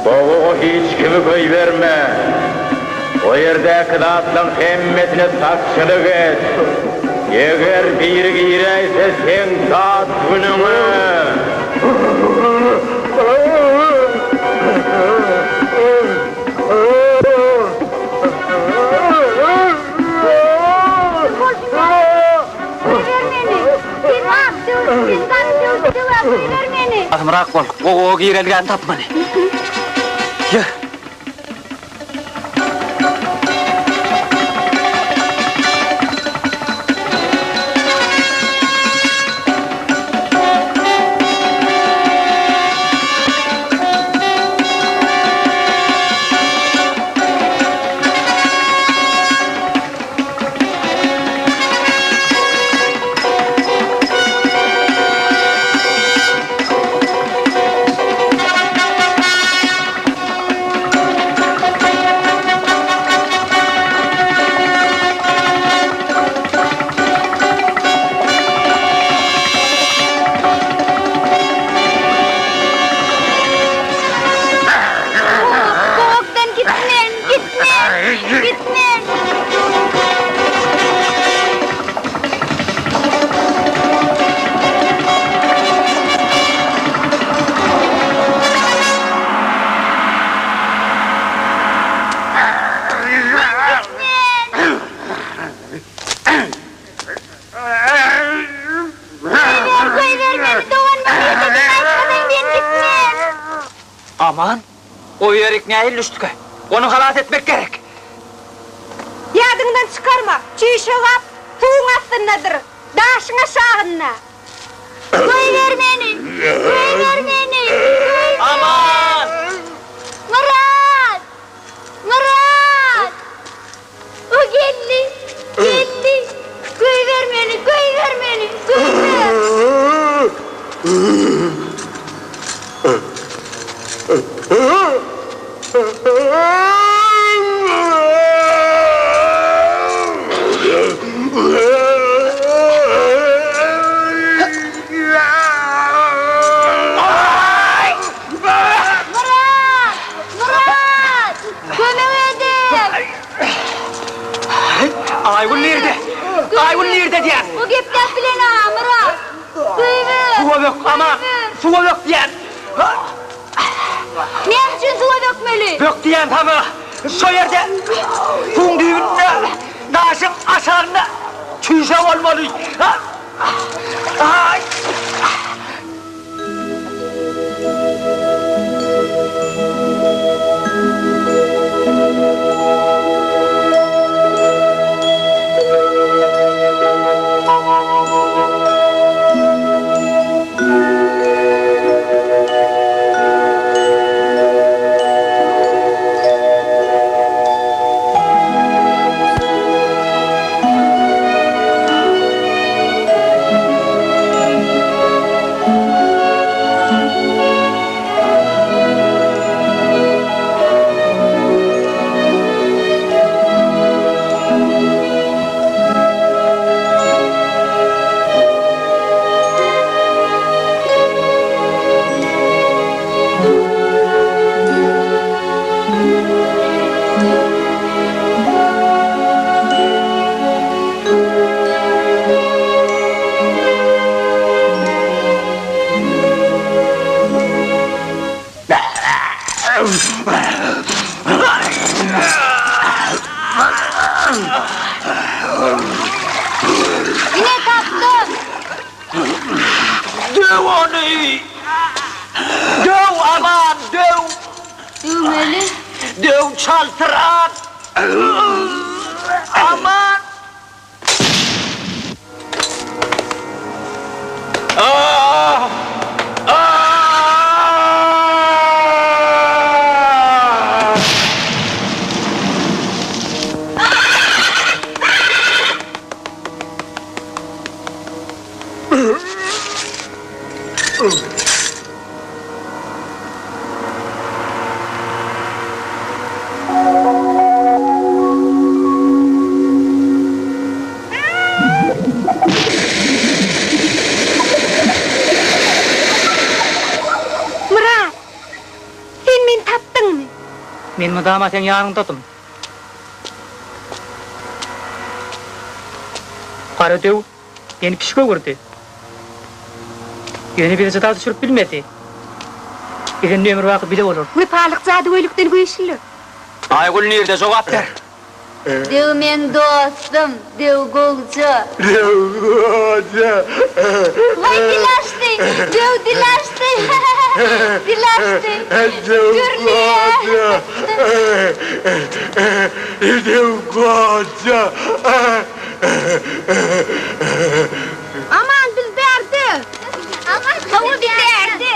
Gowaga hiç kimi goýberme. O ýerdäki zatlaň hemmesine sakçylyk et. Eger biri giräýse seň dat günüňe. Basymrak bol, gowaga girelgäni tapmaly. Ýör. Gowakdan gitmen, gitmen, gitmen! Goýber, goýber meni, doganymyň ýekedigini aýtmasaň men gitmen! Aman, o ýerik nähili düşdükä? Ony halas etmek gerek! Ýadyňdan çykarma, çüýşe gap suwuň astyndadyr, daşyň aşagynda. Goýber meni! Goýber meni! Goýber! Aman! Myrat! Myrat! O geldi! Geldi! Goýber meni! Goýber meni! Goýber! Myrat! Myrat! Kömek ediň! Aýgül nirde? Aýgül nirde diýýän? Bu gepläp bilen-ä, Myrat! Goýber! Suwa bök, aman! Suwa bök diýýän! Näme üçin suwa bökmeli? Bök diýýän saňa! Şo ýerde, suwuň düýbünde, daşyň aşagynda çüýşe bolmaly! Aý! Ine tapdym! Döw ony! Döw aman, döw! Döwmeli. Döw çaltrak! Aman! Ah! Ah! Myrat! Sen meni tapdyňmy? Men mydama seň ýanyňdadym. Gara döw Meni pişik öwürdi. Ýöne bizi jyda düşürip bilmedi. Biz indi ömürbaky bile bolarys. Wepalyk jadygöýlükden güýçlüdir. Aýgül nirde jogap ber. Döw meň dostum, döw gowja. Döw goja. Waý dil açdy, döw dil açdy. Dil açdy. Döw goja. Döw goja. Aman biz bärde! Hawa biz bärde!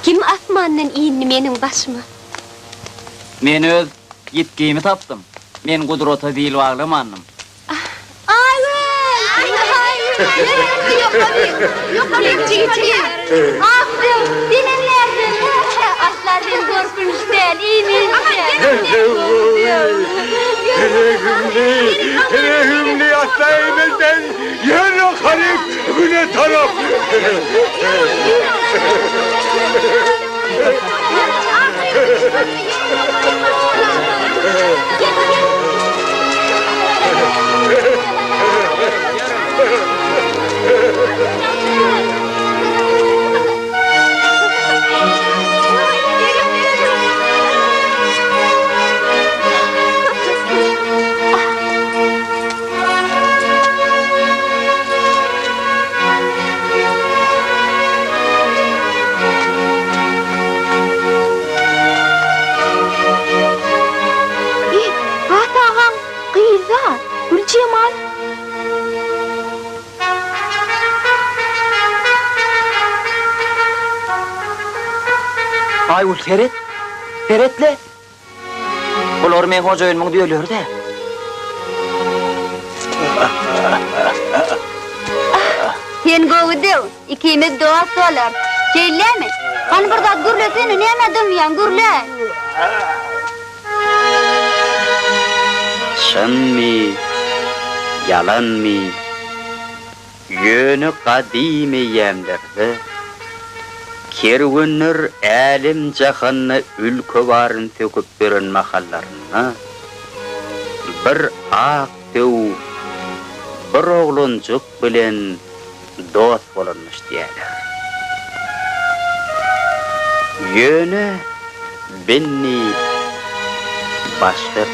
Kim asmandan indi meniň başyma? Men öz ýitgimi tapdym. Men gudrata bil baglamandym. Aýgül! Aýgül! Ýokaryk jigijigim! Ah, döw, senem närdin? Asla sen gorkunç däl, iýmeli däl. Rehimli, rehimli asla iýmezden, ýör ýokaryk, güne tarap. Eý, Bat agaň gyzy-a, Güljemal. Aýgül seret, seret-le! Bular meň hojaýynymyň düýeleri-dä. Sen gowy döw, ikimiz dost bolarys. Şeýlemi? Hany bir zat gürlesene, nämä dymýaň, gürle! Çynmy, ýalanmy, Ýöne gadym eýýämlerde kerwenler älem-jahanda ülke baryny söküp ýören mahallarynda bir ak döw bir oglanjyk bilen dost bolanmyş diýýärler. Ýöne Benni başga.